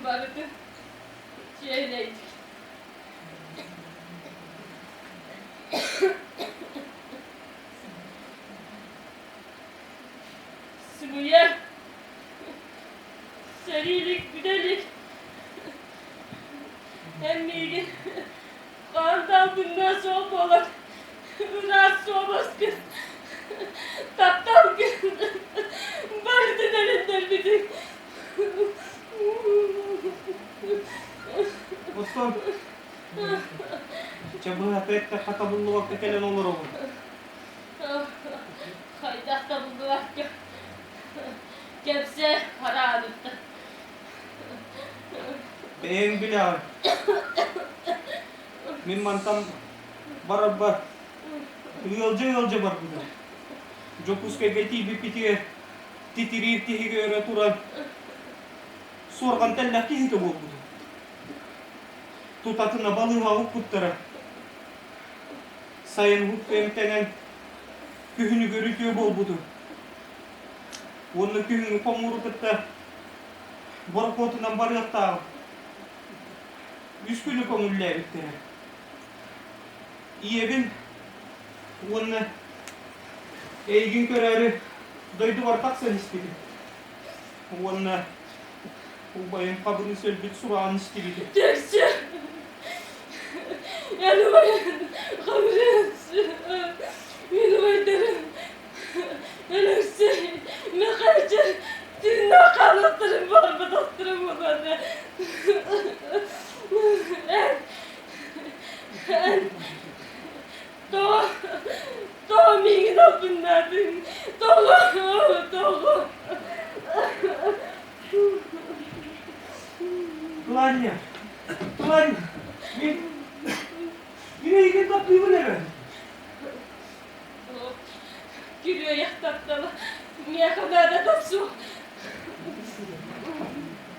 Барытын чиэһинэйдик. Сымыйа. Сэриилик бүтэлик. Эн миигин хаантаан тымныы суох буолан ыраас суобаскын, тапталгын барытын эрэннэрбитиҥ. Оттон чэ быһата эттэххэ табыллыбакка кэлэн олоробун. Хайдах табыллыбакка кэпсэ харааныттан. Бэйэҥ билэҕин. Мин мантан барарбар ыалдьа-ыалдьа барбытым. Дьокуускайга тиийбиппитигэр титириир тиһиги өрө туран суорҕан тэллэх киһитэ буолбутум. Тутатына балыыһаҕа укпуттара. Сайын уһукка эмтэнэн күһүнүгэр үтүө буолбутум. Уонна күһүҥҥү хомууру кытта борокуотунан барыахтааҕым. Үс күнү көҥүллээбиттэрэ. Ийэбин уонна эйигин көрөөрү дойдубар тахсан испитим. Уонна убайым Хабырыыс өлбүт сураҕын истибитим. Чэкчэ! Эн убайын Хабырыыс! Мин убайдарым Өлөксөй, Мэхээчэ тыыннаах хаалыахтарын баҕарбатахтара буолуо Эн, эн тоҕо, тоҕо миигин албыннаатыҥ? Тоҕо, тоҕо? Планя, Планя, мин, мин эйигин таптыыбын эрэ. Күрүөйэх таптала миэхэ наадата суох.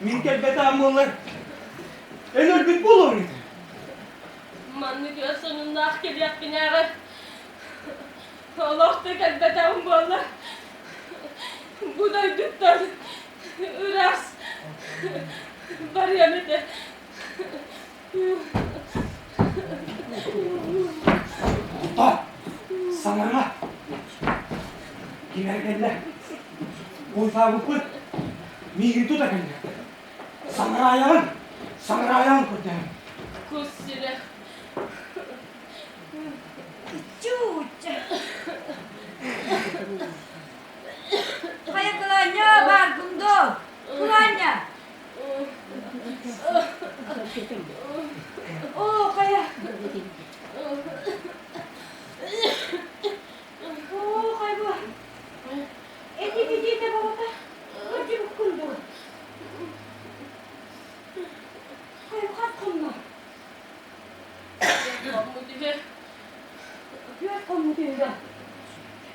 Мин кэлбэтэҕим буоллар, эн өлбүт буолуоҥ этэ. Маннык өр сонуннаах кэлиэхпинээҕэр олох да кэлбэтэҕим буоллар, бу дойдуттан ыраас барыам этэ. Кутаа, саҥарыма. Кимэр кэллэ? Куйфаабыппыт. Миигин тута кэллэ. Саҥараайаҕын, саҥараайаҕын көрдөһөн. Кус сирэ. Чууча. Хайа Кылаанньа бааргын дуо? Кылаанньа! Оо, хайа! Оо, хайба! Эти видите бабата? Кырдьыбыккын дуо? Хайа, хат хонно? Хоммут үһү. Түөрт хоммут үһү.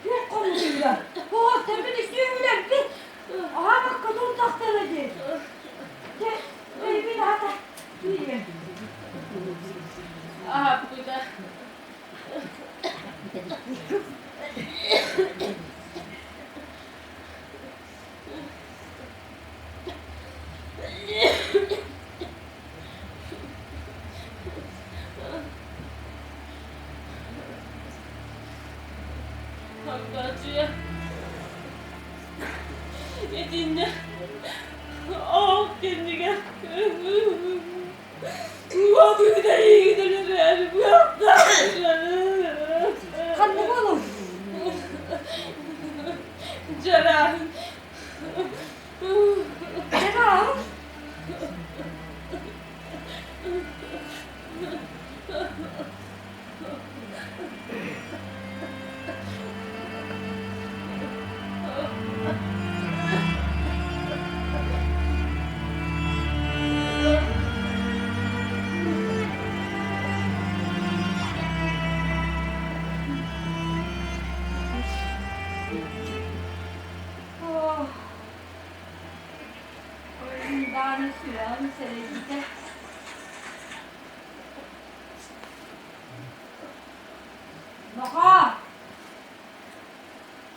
Түөрт хоммут үһү. Оо, төрбүт үстүүһүлэрбит. Аһаабакка тултахтара дии. Дьэ, өйбүн аһата. Киирэн. Аһаппыта. Огдооччуйа итиннэ ол кэннигэр Ханна буолуҥ? Дьарааһын. Дьарааһын? Дааны сүрэҕим сэрэйбитэ. Нохоо!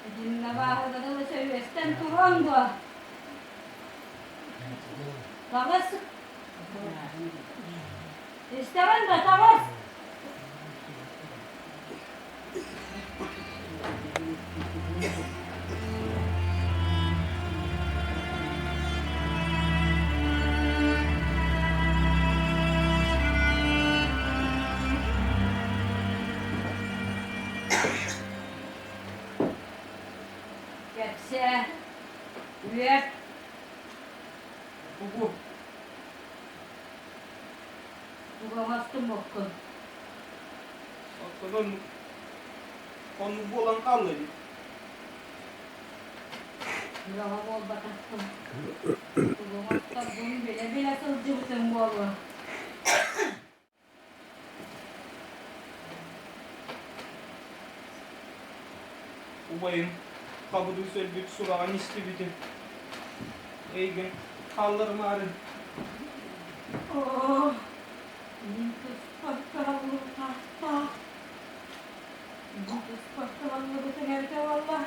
Итиннэ бааһыга дылы сөбүөстэн туруоҥ дуо? Таҕыс! Истэҕин да таҕыс! Кэпсээ, үөрт. Тугу? Тугу оҥостуммуккун? Оттон оннук буолан хаалла эбит. Бөҕө буолбатахпын. Тугу оҥосторбун билэ-билэ сылдьыбытым буолуо. Убайым хабыдыыс өлбүт сураҕын истибитим. Эйигин хаалларымаары. Оо, мин туспар кыһаллыбытаахтаах. Мин туспар кыһаллыбытыҥ эбитэ буолла.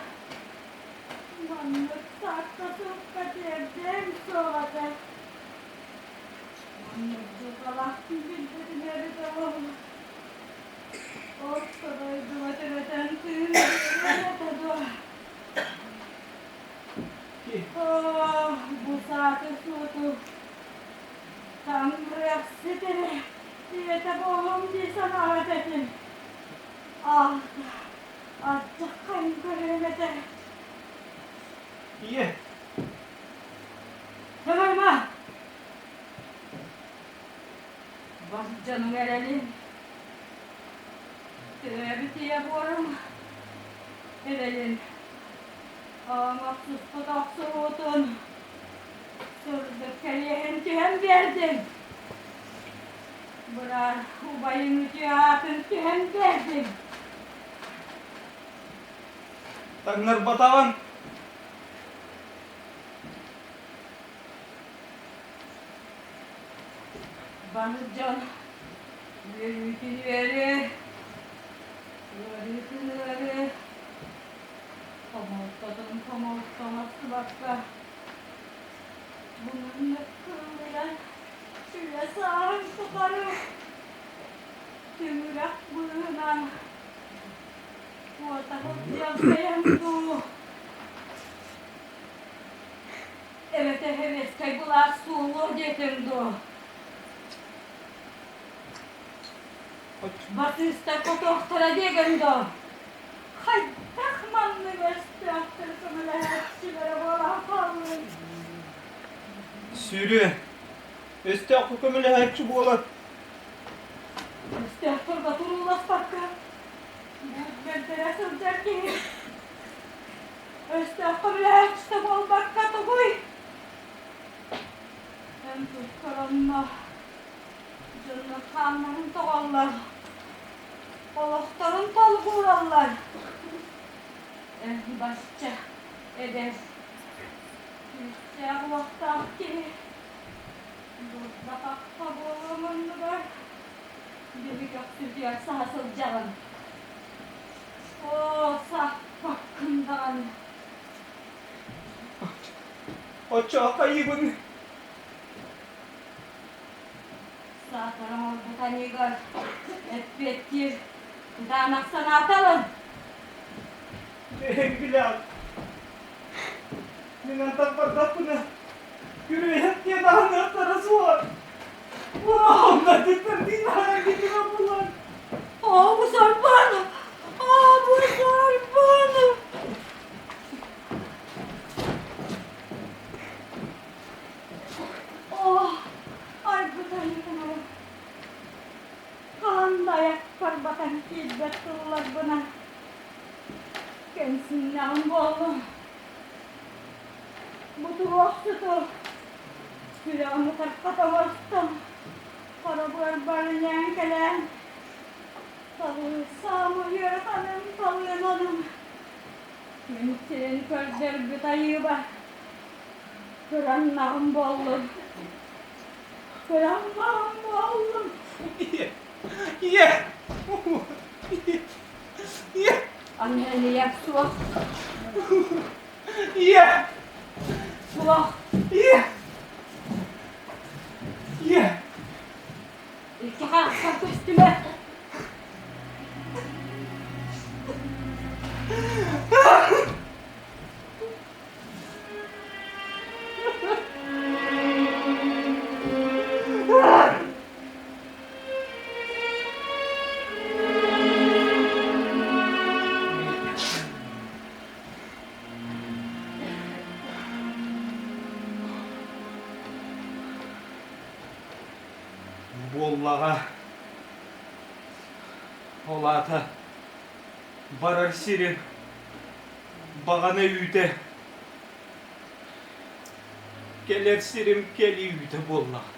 Маннык саакка-суукка тиэрдиэм суох этэ. Маннык дьылҕалаахпын билбитим эбитэ буолла. Орто дойдуга төрөтөн тыын биэриэм этэ дуо? Оо, бу сааты-сууту таҥырыахсыт эрэ ийэтэ буолуом дии санаабат этим. Аата, ардьаххайын көрүөм этэ. Ийэ. Саҥарыма! Бас дьонуҥ эрэлин, төрөөбүт ийэ буорум эрэлин, аҕам охсуспут охсуһуутун сырдык кэриэһин түһэн биэрдим. Быраат убайым үтүө аатын түһэн биэрдим. Таҥнарбатаҕын. Бары дьон үөрүүтүн үөрүү, ыарыытын ыарыы, хомолтотун хомолто оҥостубакка, бу маннык кыллыйан үлэ сааһын тухары түҥүрэх быыһынан куота сылдьан бэйэм дуу Эбэтэр сэбиэскэй былаас суолуо диэтиҥ дуо? Батыыстар хотуохтара диэгин дуо? Хайдах маннык өстөөхтөр көмөлөһөөччүлэрэ буолан хааллыҥ? Сүрү, өстөөххө көмөлөһөөччү буолар. Өстөөхтөргө турууласпакка, буут бэрдэрэ сылдьар киһи Өстөөххө билээччитэ буолбакка тугуй? Эн тускар онно дьоннор хааннарын тоҕоллор, олохторун толгуураллар. Эн бачча эдэр, күүстээх-уохтаах киһи дурда-хахха буолуоҥ оннугар биһи көхсүтүгэр саһа сылдьаҕын. Оо, сааппаккын даҕаны. Оччоҕо хайыыбын? Саатар оҥорбут аньыыгар эппиэттиир кытаанах санаата ылын. Бэйэҥ билэҕин. Мин антах бардахпына, күрүөйэх диэн аһыныахтара суоҕа. Оо, бу сарбан! Оо, бу сарбан! Оо, айбыт айыытын Хаһан да айахпар батан киирбэт тылларбына кэмсиннэҕим буоллум. Бу туруохсуту Сүрэҕим ытархата оҥостон, хара быарбар ньээн кэлэн, талыы ыараханым, талыананым, күн сирин көрдөрбүт айыыба, кыраннаҕым буоллун, кыраннаҕым буоллун. Ийэ, ийэ, ийэ. Аны ийэ суох. Ийэ! Суох. Ийэ! Ийэ! Икки хаахха көстүмэ. Буоллаҕа, ол аата барар сирим баҕана үүтэ, кэлэр сирим кэлии үүтэ буоллаҕа.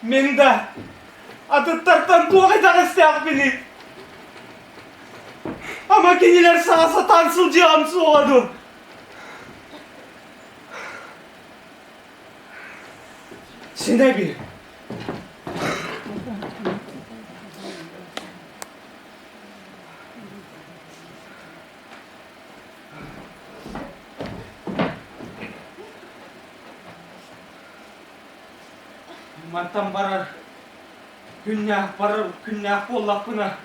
Мин да атыттартан туох итэҕэстээхпиний? Ама кинилэр саҥа сатаан сылдьыам суоҕа дуо? Синэ бир. Мантан барар күннээх барар күннээх буоллахпына,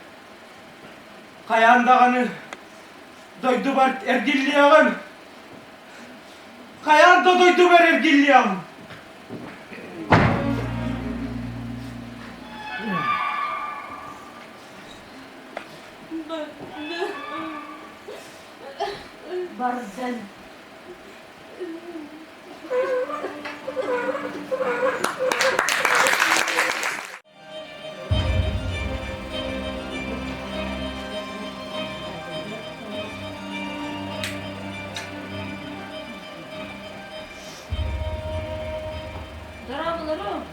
хайаан даҕаны дойдубар эргиллиэҕим. Хайаан да дойдубар эргиллиэҕим. Бардын. Дорооболору!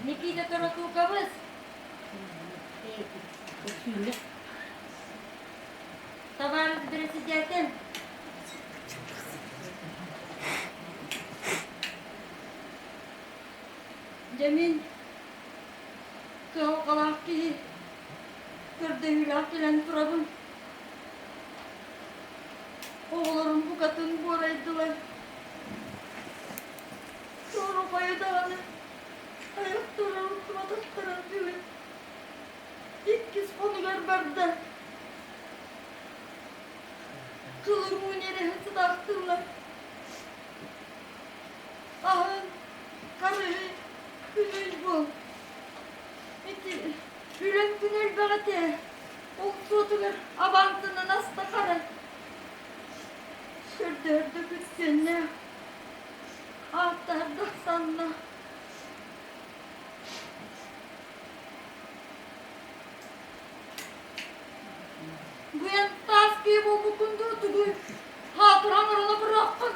Никита Торопуковыз! Товарищ председатель! Дьэ мин кыһалҕалаах киһи көрдөһүүлээх кэлэн турабын. Оҕолорум букатын буорайдылар. Суорукайы даҕаны айахтарын туматахтарын бүгүн иккис хонугар барда. Кылымуун эрэһэ сытаахтыыллар. Аһын, харыһы, күнүс буол. Ити үлэм күн элбэх этэ. Ол суотугар абаантынан аста хара. Көрдөһөрдө күттүөннээх, ааттаһарда ахсанна. Бу эн таас киһи буолбуккун дуу тугуй? Хаатыран орона быраххын.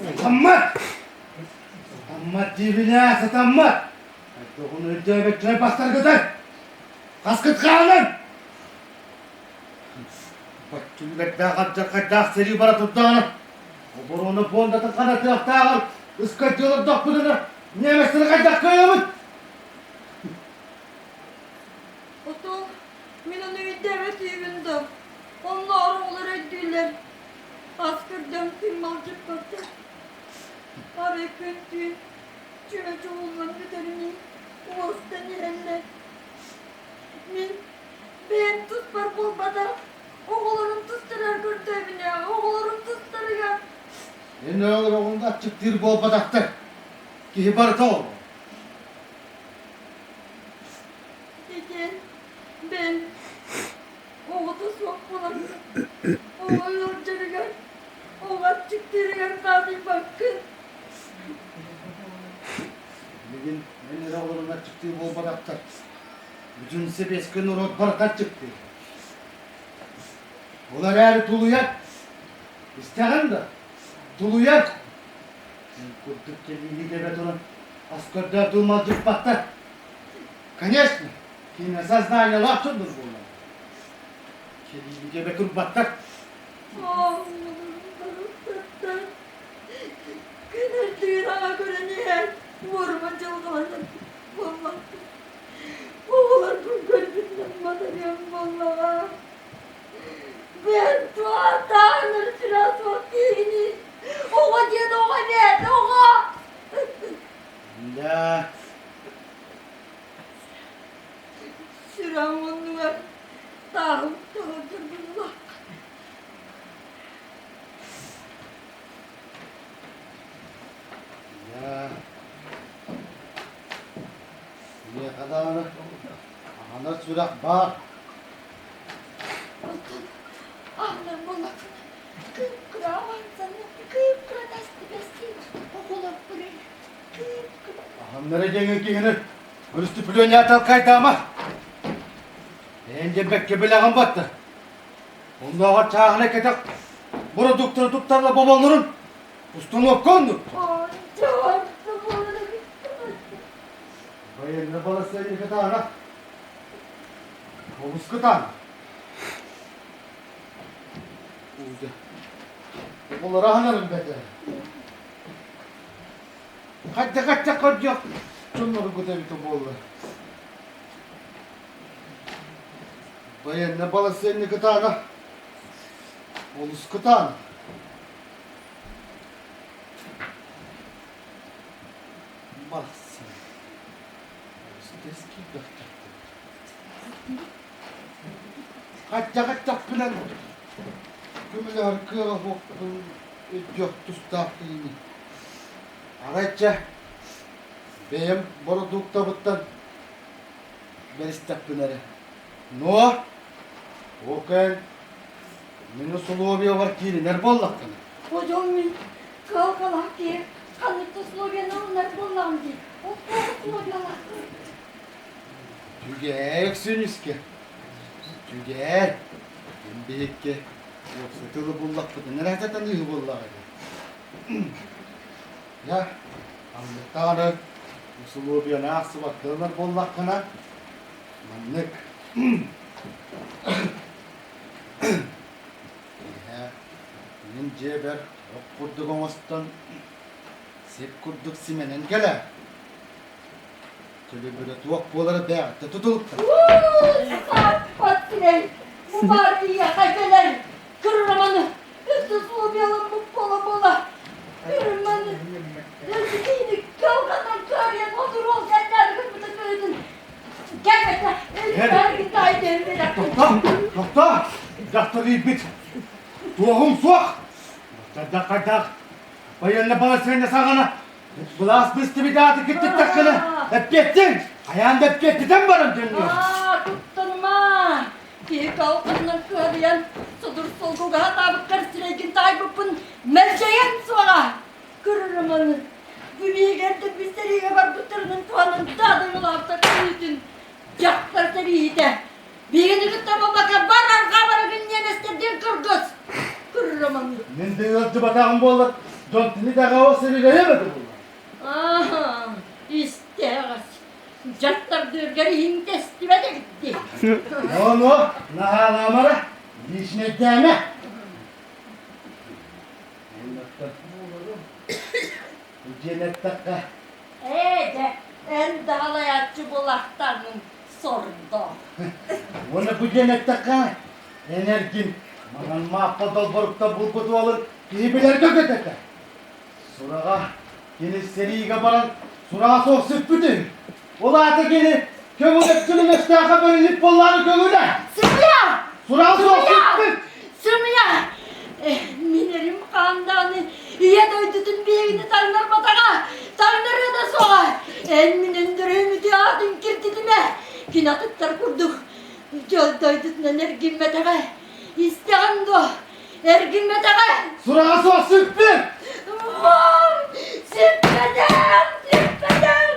Сатаммат! Сатаммат диибин ээ, сатаммат! Хайдах ону өйдөөбөччүлэр бастаргытай? Хаскыт хаалан! Баччүллэрдээх алдьархайдаах сэрии бара турдаҕына, оборуона пуондатын ханатыахтааҕар ыскайдыы олордохпутуна, немецтэри хайдах кыайабыт? Отол, мин ону. Көрдүүбүн да, оннооҕор оҕолор өйдүүллэр. Ас көрдөөн күн малдьыппаттар. Арай күн-түүн чүмэчи ууллан бүтэринии уостан иһэллэр. Мин бэйэм туспар буолбатах, оҕолорум тустарыгар көрдөөбүнэ, оҕолорум тустарыгар. Эн оҕолоруҥ аччыктыыр буолбатахтар. Киһи барыта оҕо. Итин бэл оҕото суох буолан оҕо ыалдьарыгар, оҕо аччыктыырыгар наадыйбаккын. Билигин эн эрэ оҕолоруҥ аччыктыыр буолбатахтар. Бүтүн сэбиэскэй норуот барыта аччыктыыр. Ол эрээри тулуйар. Истэҕин да, тулуйар. Эн курдук кэлиини тэбэ туран ас көрдөөх дуу малдьыппаттар. Конечно, кини сознаниелаах дьоннор буоллар. Кэлиини тэбэ турбаттар. Күн үрдүгүн аҕа көрөн иһэн, уорума дьылҕаланан буолбакка, оҕолорбун көрбүтүнэн матарыам буоллаҕа. Бэт туохтаан сүрэх суох киһини, оҕо диэн оҕо эбээт, оҕо! Да. Сүрэҕим оннугар тааһым таһырдьар быһыылаах. Да. Миэхэ даҕаны аһынар сүрэх баар. Оттон аһынар буоллаххына, кып-кыра авансаны, кып-кыра тас-түбэстии оҕолорбун эрэ, кып-кыра. Аһыннара диэҥҥин киһини өрүстүпүлүөнньэ талкайдаама. Эн диэбэккэ билэҕин батта. Оннооҕор чааһынай кэтэх бородууктаны туттарла боболлорун установка оннук. Военный балассыанньа кытаанах. Олус кытаанах. Оҕолоро аһынарын бэтэ. Хайда-хайда көрдөх дьонноргут эбитэ буолла. Военный балассыанньа кытаанах. Олус кытаанах. Барахсан. Олус киирбэхтэр. Хаччах-хаччахпынан көмөлөһөр кыаҕа суохпун өйдүөх тустаах киһини. Арай чэ, бэйэм бородууктабыттан бэристэхпинэ эрэ. Но, ол кэн мин усулуобуйабар кииринэр буоллаххына. Одьон мин кыалгалаах киһи ханнык да условияны ылынар буоллаҕым дии. Ол туох условиялаахпын? Түгээр Өксүүнүскэ, түгээр, мин биһикки уопсай тылы буллахпытына эрэ сатаныыһы буоллаҕа дии. Я, ханнык даҕаны усулуобуйаны аахсыбакка ылар буоллаххына, маннык Киэһэ мин дьиэбэр ох курдук оҥостон, сип курдук симэнэн кэлээр. Төлөбүрэ туох буолара бэҕэттэ тутулуктар. Сааппат сирэй, бу баар киһиэхэ кэлэр кырраманы өссө суобуйаламмыт буола-буола кырраманы өссө киһини кылганан кыарыйан отуруол кэннээри гыммыта кыһытын кэлбэтэ өлүктэргин таайдыан билэххин. Тохтоо, тохтоо, дьахтар ииппит туоһум суох. Хайдах хайдах военный баласыанньа саҕана Былаас быстыбыт ааты кыттыттаххына, эппиэттиҥ! Хайаан да эппиэттэтэн баран төннүөм! Аа, туттаныма! Киһи калканынан кыалыйан, содур солгуга хатаабыккар сирэйгин таайбыппын мэлдьэйэн суоҕа! Кырырыманы, бүлүүгэр да сэриигэ барбыттарынан туһанан даадыҥылаабыта күүтүн, дьахтар сэрииһитэ! Биһигини кытта буолбакка бар арҕаа барыгын ньиэмэстэрдиин кыргыс! Кырырыманы! Мин да ыалдьыбатаҕым буоллар, дьон тини даҕаҕа сэриилэһиэм этэ буолла. Аа, истээҕэс, дьахтардыыргар иһин тэстибэт эбит дии. Но-но, наһаалаамара, личнэйдээмэ. Диэн эттэххэ. Ээ, дьэ, эн даҕалайааччы буолаахтаҥҥын сордоох. Уонна бу диэн эттэххэ, Эн эргин манан Мааппа долборуктан булбут уолун киһи билэргэ көтөтө. Сураҕа кини сэриигэ баран сураҕа суох сүппүтүн. Ол аата кини көҥүл өттүнүн өстөөхө бэриллибит буоллаҕына көҥүлэ. Сымыйа! Сураҕа суох сүппүт! Сымыйа! Мин эрим хаандааны ийэ дойдутун биһигини таҥнарбатаҕа, таҥнарыа да суоҕа. Эн мин өндөрөйүм үтүө аатын киртитимэ. Кини атыттар курдук дьол дойдутунан эргиммэтэҕэ. Истэҕин дуо? Эргиммэтэҕэ! Сураҕа суох сүппүт! Мам! Сүппэтэх! Сүппэтэх!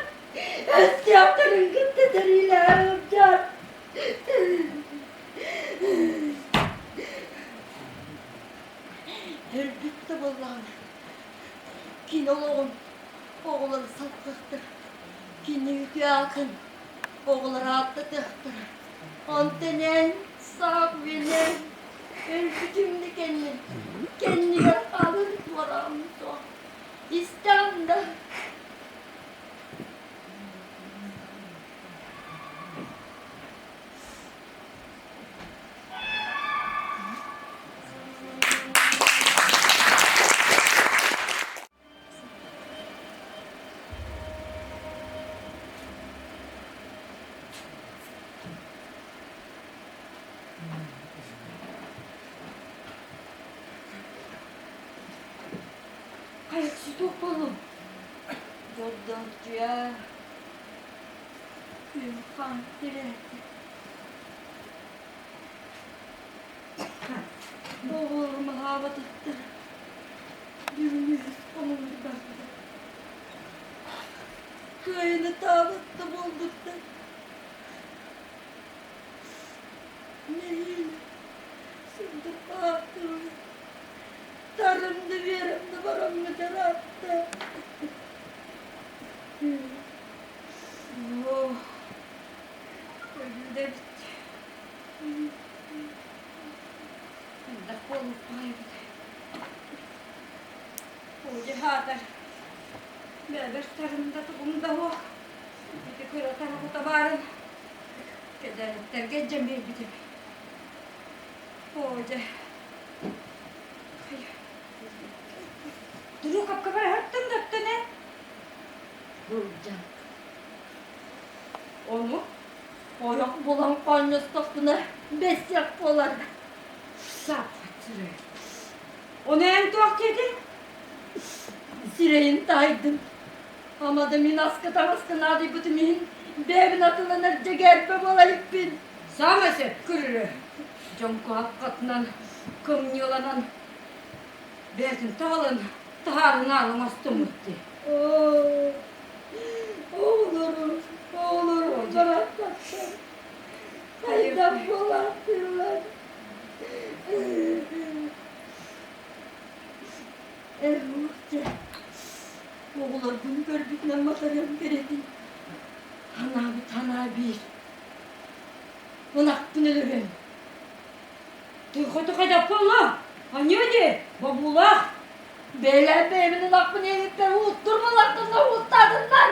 Өстөөхтөрүн кытта сэриилэһэ сылдьар. Өлбүт да буоллаҕына, кини олоҕун оҕолоро салҕыахтара, кини үтүө аатын оҕолоро ааттатыахтара. Онтон эн саах үйэлээн өлбүтүм да кэннэ, кэннигэр хаалар туораҕым суох. Истэҕин да Хайа туох буоллуҥ? Дьордооччуйа күн-хаан тирээтэ. Оҕолорум аһаабатахтар. Бүгүн үһүс хомунур барда. Кыайан ытаабат да буолбуттар. Нэһиилэ сырдык ааттыыбын. Тарым да биэрэм да бараммыт ыраатта. Оо, өлүү да эбит. Элбэх буолуохха эбит. Оля аатар. Бэбэр тарым да тугум да суох. Ити кыра тарҕута баарын кэдээриттэргэ илдьэн биэрбитим. Оля. Дуруукапка бараһыттан да оттон ээ. Былдьаҥ. Ону ойох булан хоонньостохпуна бэссэх буолар. Саппат сирэй. Ону эн туох диэтиҥ? Сирэйин таайдым. Ама да мин аска таҥаска наадыйбытым иһин бэйэбин атыланар дьэгээрбэ буола иликпин. Саамай сөп көрөрө. Дьон куһаххатынан, кымньыыланан бэйэтин таҕылын таһаарынаары оҥостуммут дии. Оо, оҕолорум, оҕолорум барахсаттар хайдах буолаахтыыллар. Эр-уох дьэ, оҕолорбун көрбүтүнэн матарыам кэрэтин. Санаабыт санаа биир. Ынахпын өлөрөн. Тыхы хайдах буолла? Аньыы дии, бобуулаах. Бэйэлээн бэйэбин ынахпын иэниттэн ууттурмалартан ууттаатыннар.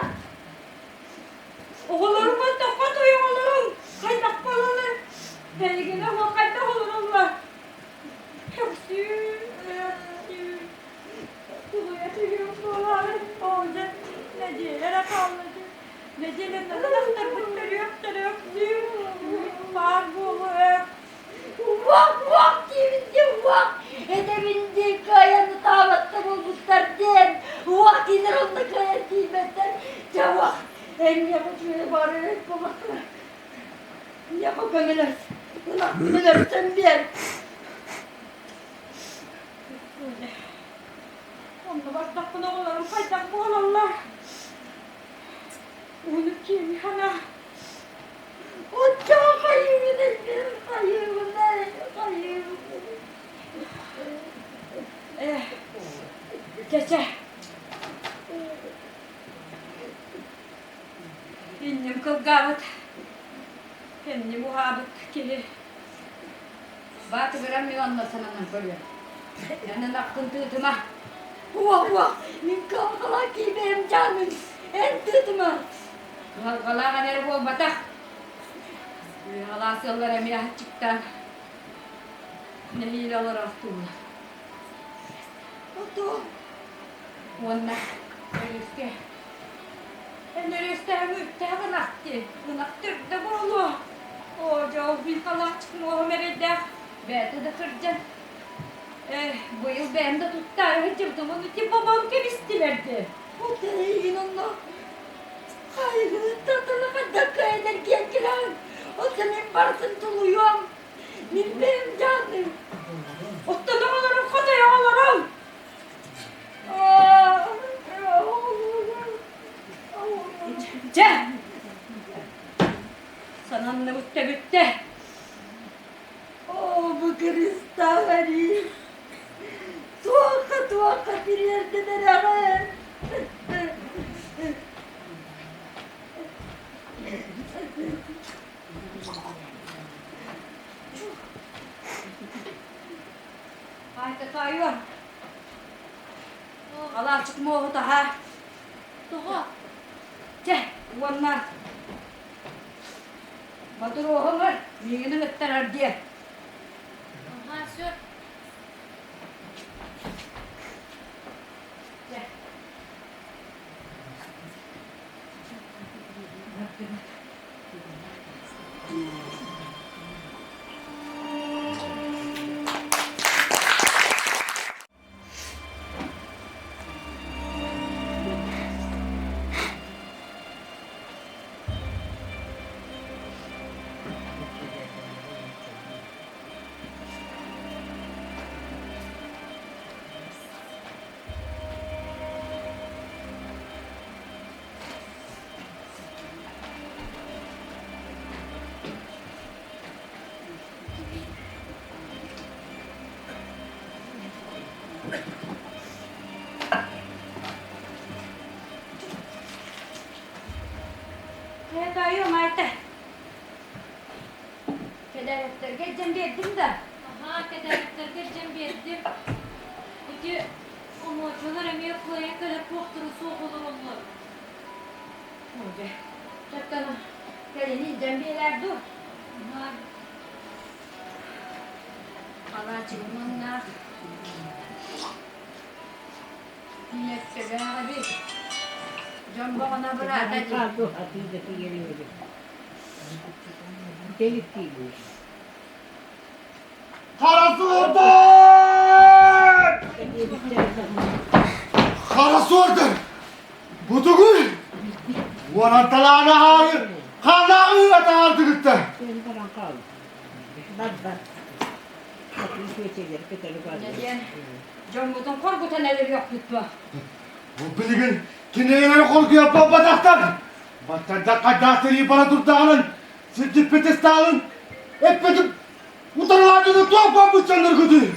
Оҕолорум оттоххо той оҕолорум хайдах буолаллар? Эйигинэ уол хайдах олороллор? Өксүү, өксүү. Тулуйа түһүөм буолаары, оҕолор нэдиэлэ эрэ хаалла дии. Нэдиэлэнэн ынахтарбыт төрүөхтэрэ өксүү, баар буолуо Уох, уох диибин дии, уох! Этэбин дии, кыайан ытаабатта буолбуттар диэн. Уох дииллэр онно кыайан тиийбэттэр. Дьэ уох, эн миэхэ үчүгэй баар эбит буоллаххына. Миэхэ көмөлөс, ынахпын өлөрсөн биэр. Онно бардахпына оҕолорум хайдах буолаллар? Уһунук киэҥ хана Оччоҕо хайыыбын хайыыбын хайыыбын Э, чэ-чэ. Инним кылгаабыт, кэнним уһаабыт киһи. Баатыгыран мин онно сананан көрүөм. Эн ынаххын тыытыма. Уох, уох, мин кыһалҕалаах киибэйим дьааным. Эн тыытыма. Кыһалҕалаах эн эрэ буолбатах. Кыһалаа сыллар эмиэ аччыктаан. Нэһиилэ олороохтууллар. Оту уонна өрүскэ эн өрүстээх үүттээх ынах дии, ынах төрдө буолуо. Оо, дьол мин халааччык муоһум эрэйдээх, бэйэтэ да кырдьан. Э, быйыл бэйэм да туттаары сылдьыбытым, ону ити бобон кэбистилэр дии. Ол тэйигин онно хайгыттатына хайдах кыайан эргийэн кэлэҕин, ол мин барытын тулуйуом. Мин бэйэм дьаатым. Оттон оҕолорум хотой оҕолорум. Чэ! Сананныбыт да бүттэ. Оо, бу кырыстаах эрии. Туохха-туохха тириэрдэн эрэҕин? Айта таайыам. Алаачык муоһу таһаа. Тоҕо? Чэ, уонна ботуруоһуҥар миигин ыҥыттарар диэ. Аһаа, сөп. Чэ. Ээ, таайыам, Айта. Кэдээрэптэргэ илдьэн биэрдим да? Аһаа, кэдээрэптэргэ илдьэн биэрдим. Ити Омуочалар эмиэ кыайан кэлэр куохтара суох олороллор. Дьэ, чаттан кэлин илдьэн биэрээр дуу? Аһаа. Халаачыгым маннаах. Тиийэттэлээх эбит. Дьон боҕоно быраата дии. Хара суордар! Хара суордар! Бу тугуй? Уоранталааны аайы ханааҕы атаардыгытта. Диэн дьоммутун хоргутан өлөрүөхпүт дуо? Бу билигин кинилэри хоргуйа буолбатахтар. Баттарда хайдах сэрии бара турдаҕынан сирдьиппит ыстаалын эппитим Утарылааччыны туох буолбут дьонноргутуй?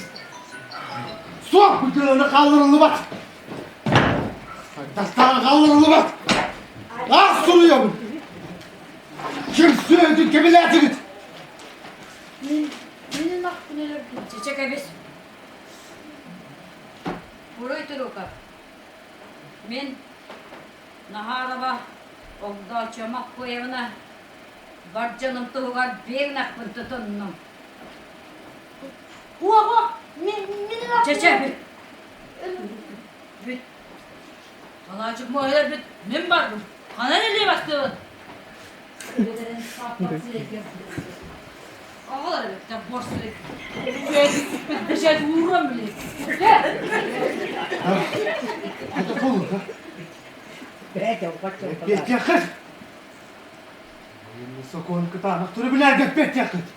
Суох быдьаланы хаалларыллыбат. Дастаан хаалларыллыбат. Ах суруйабын. Ким сүөһүтүн кэбилээтигит? Мин мин ынахпын өлөрдүм. Чече кэбис. Уруй Туруков. Мин Наһаарова Огдооччо Маппыевна Бар дьонум туһугар биир ынахпын тутуннум. Уоҕа, мин мин Чэ, чэ, бүт. Бүт. Алаачык муоһуйар бүт. Мин бардым. Ханан илии бастыбын? Оҕолор эбиттэр буор сирик. Бэчээт ууран билин. Это полу, да? Петяхыт! Сокуон кытаанах түрүбүлэргэ эппиэттиэххит.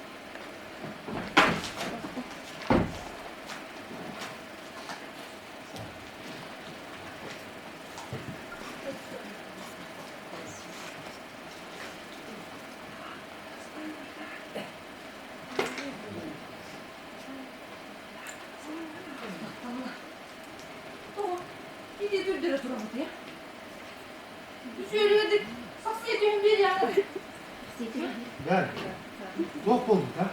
Тоҕо? Ити түрдэрэ турабыт я. Үчүгэй сахсыйа түһэн биэриэҕэ. Бэр, туох буолбут, а?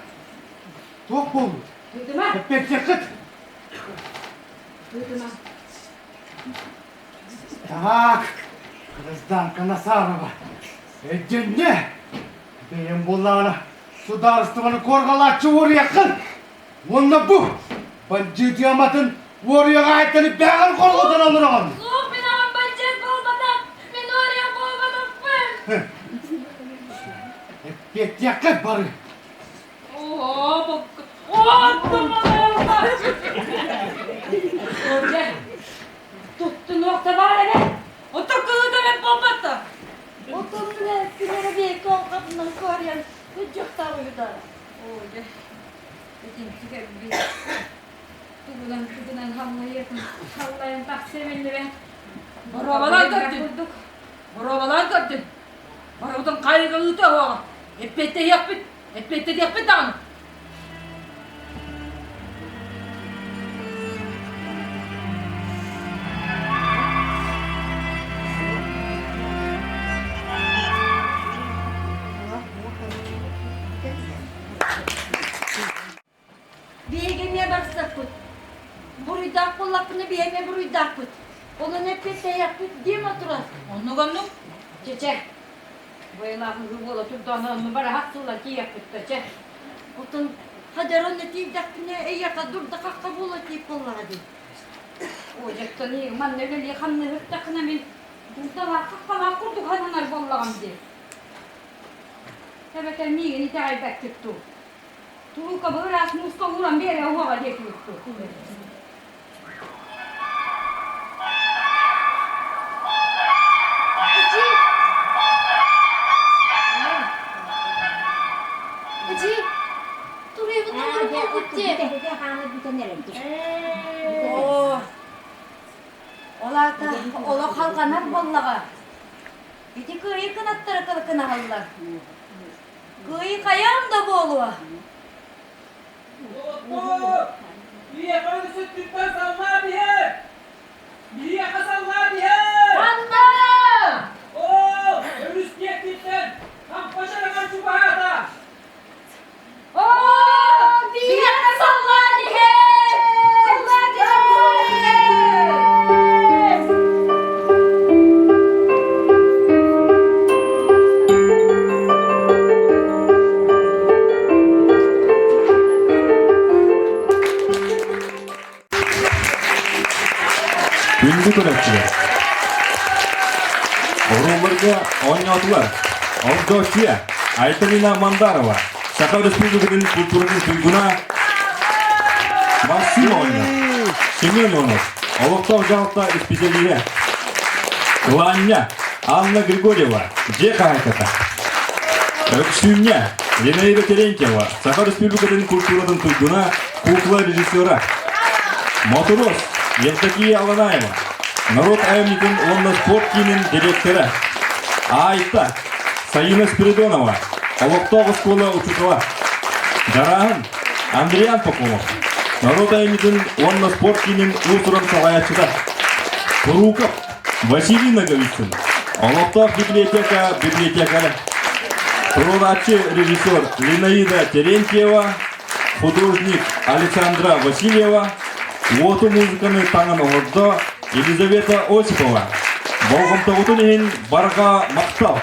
Туох буолбут? Тыытыма! Эппиэттиэххит! Тыытыма! Так, гражданка Насарова, эдьэннэ! Бэйэм буоллаҕына, судаарыстыбаны куорҕалааччы уоруйаххын! Уонна бу бандьыыт ыаматын уоруйаҕа айттаны бэҕэр хорҕотон олороҕун. Суох мин аҕам бандьыыт буолбатах. Мин уоруйа буолбатахпын. Эппиэттиэххит бары. Оо, бокка. Оо, Дьэ, туттунуох да баар эбэ. Оттон кылыта бэт буолбатта. Отон билэ күнэрэ биэкэ олҕатынан куарыйан ыдьахтаах уйутара. Оо, дьэ, итинтик эбит. Тугунан тугунан халлайыатын халлайан тахсыам иннибэ. Боруобалаан көрдүн. Боруобалаан көрдүн. Барыбытын хайыга ыыта оһоҕо. Эппиэттэһиэхпит, эппиэттэтиэхпит даҕаны. Биһиги эмиэ барсыахпыт. Буруйдаах буоллахпына биһи эмиэ буруйдаахпыт. Онон эппиэттэһиэхпит диэм турар. Оннук оннук. Чэ-чэ, быйылаах ыһыы буола турдаҕына онно бараһах сыллар тиийэхпит да чэ. Оттон хадаран тиийдэхпинэ эйиэхэ дурда-хахха буола тиийп буоллаҕа дии. Ой, оттон манна үлэлии хамныһыттаххына мин дурдалаах хаххалаах курдук сананар буоллаҕым дии. Эбэтэр миигин итэҕэйбэккит дуу? Турука быраас мууска ууран биэрэ уһуоҕа диэтибит дуу? Эдьиий! Эдьиий! Туруйабыт оҥорон буолбут дии. Оо, ол аата олох халҕанар буоллаҕа. Ити кыайыы кынаттара кылыкынаһаллар. Кыайыы хайаан да буолуо. Доҕоттоор, биһиэхэ үсүттүттэн саллаат иһэр! Биһиэхэ саллаат иһэр! Ханна? Оо, өрүс диэкиттэн хампа чараҥар чугаһаата! Оо, Биһиэхэ саллаат иһэр! Саллаат иһэр! Күндү көрөөччүлэр! Оруолларга оонньоотулар Авдотья Айталина Мандарова, Саха Республикатын культуратын туйгуна Максим оонньоор, Семен Ионов, олохтоох дьаһалта исписэлииһэ, Кылаанньа Анна Григорьева, дьиэ хаһаайката, Өксүүнньэ Зинаида Терентьева, Саха Республикатын культуратын туйгуна, кукла режиссера, Мотурос Евдокия Аланаева, норуот айымньытын уонна спорт киинин дириэктэрэ, Айта Саина Спиридонова, олохтоох оскуола учуутала, Дарааһын Андриан Попов, норуот айымньытын уонна спорт киинин уус-уран салайааччыта, Куруков Василий Ноговицын, олохтоох библиотека библиотекаря, туруорааччы режиссер Линаида Терентьева, художник Александра Васильева, уоту музыканы таҥан оҥордо Елизавета Осипова. Болҕомтоҕутун иһин барҕа махтал!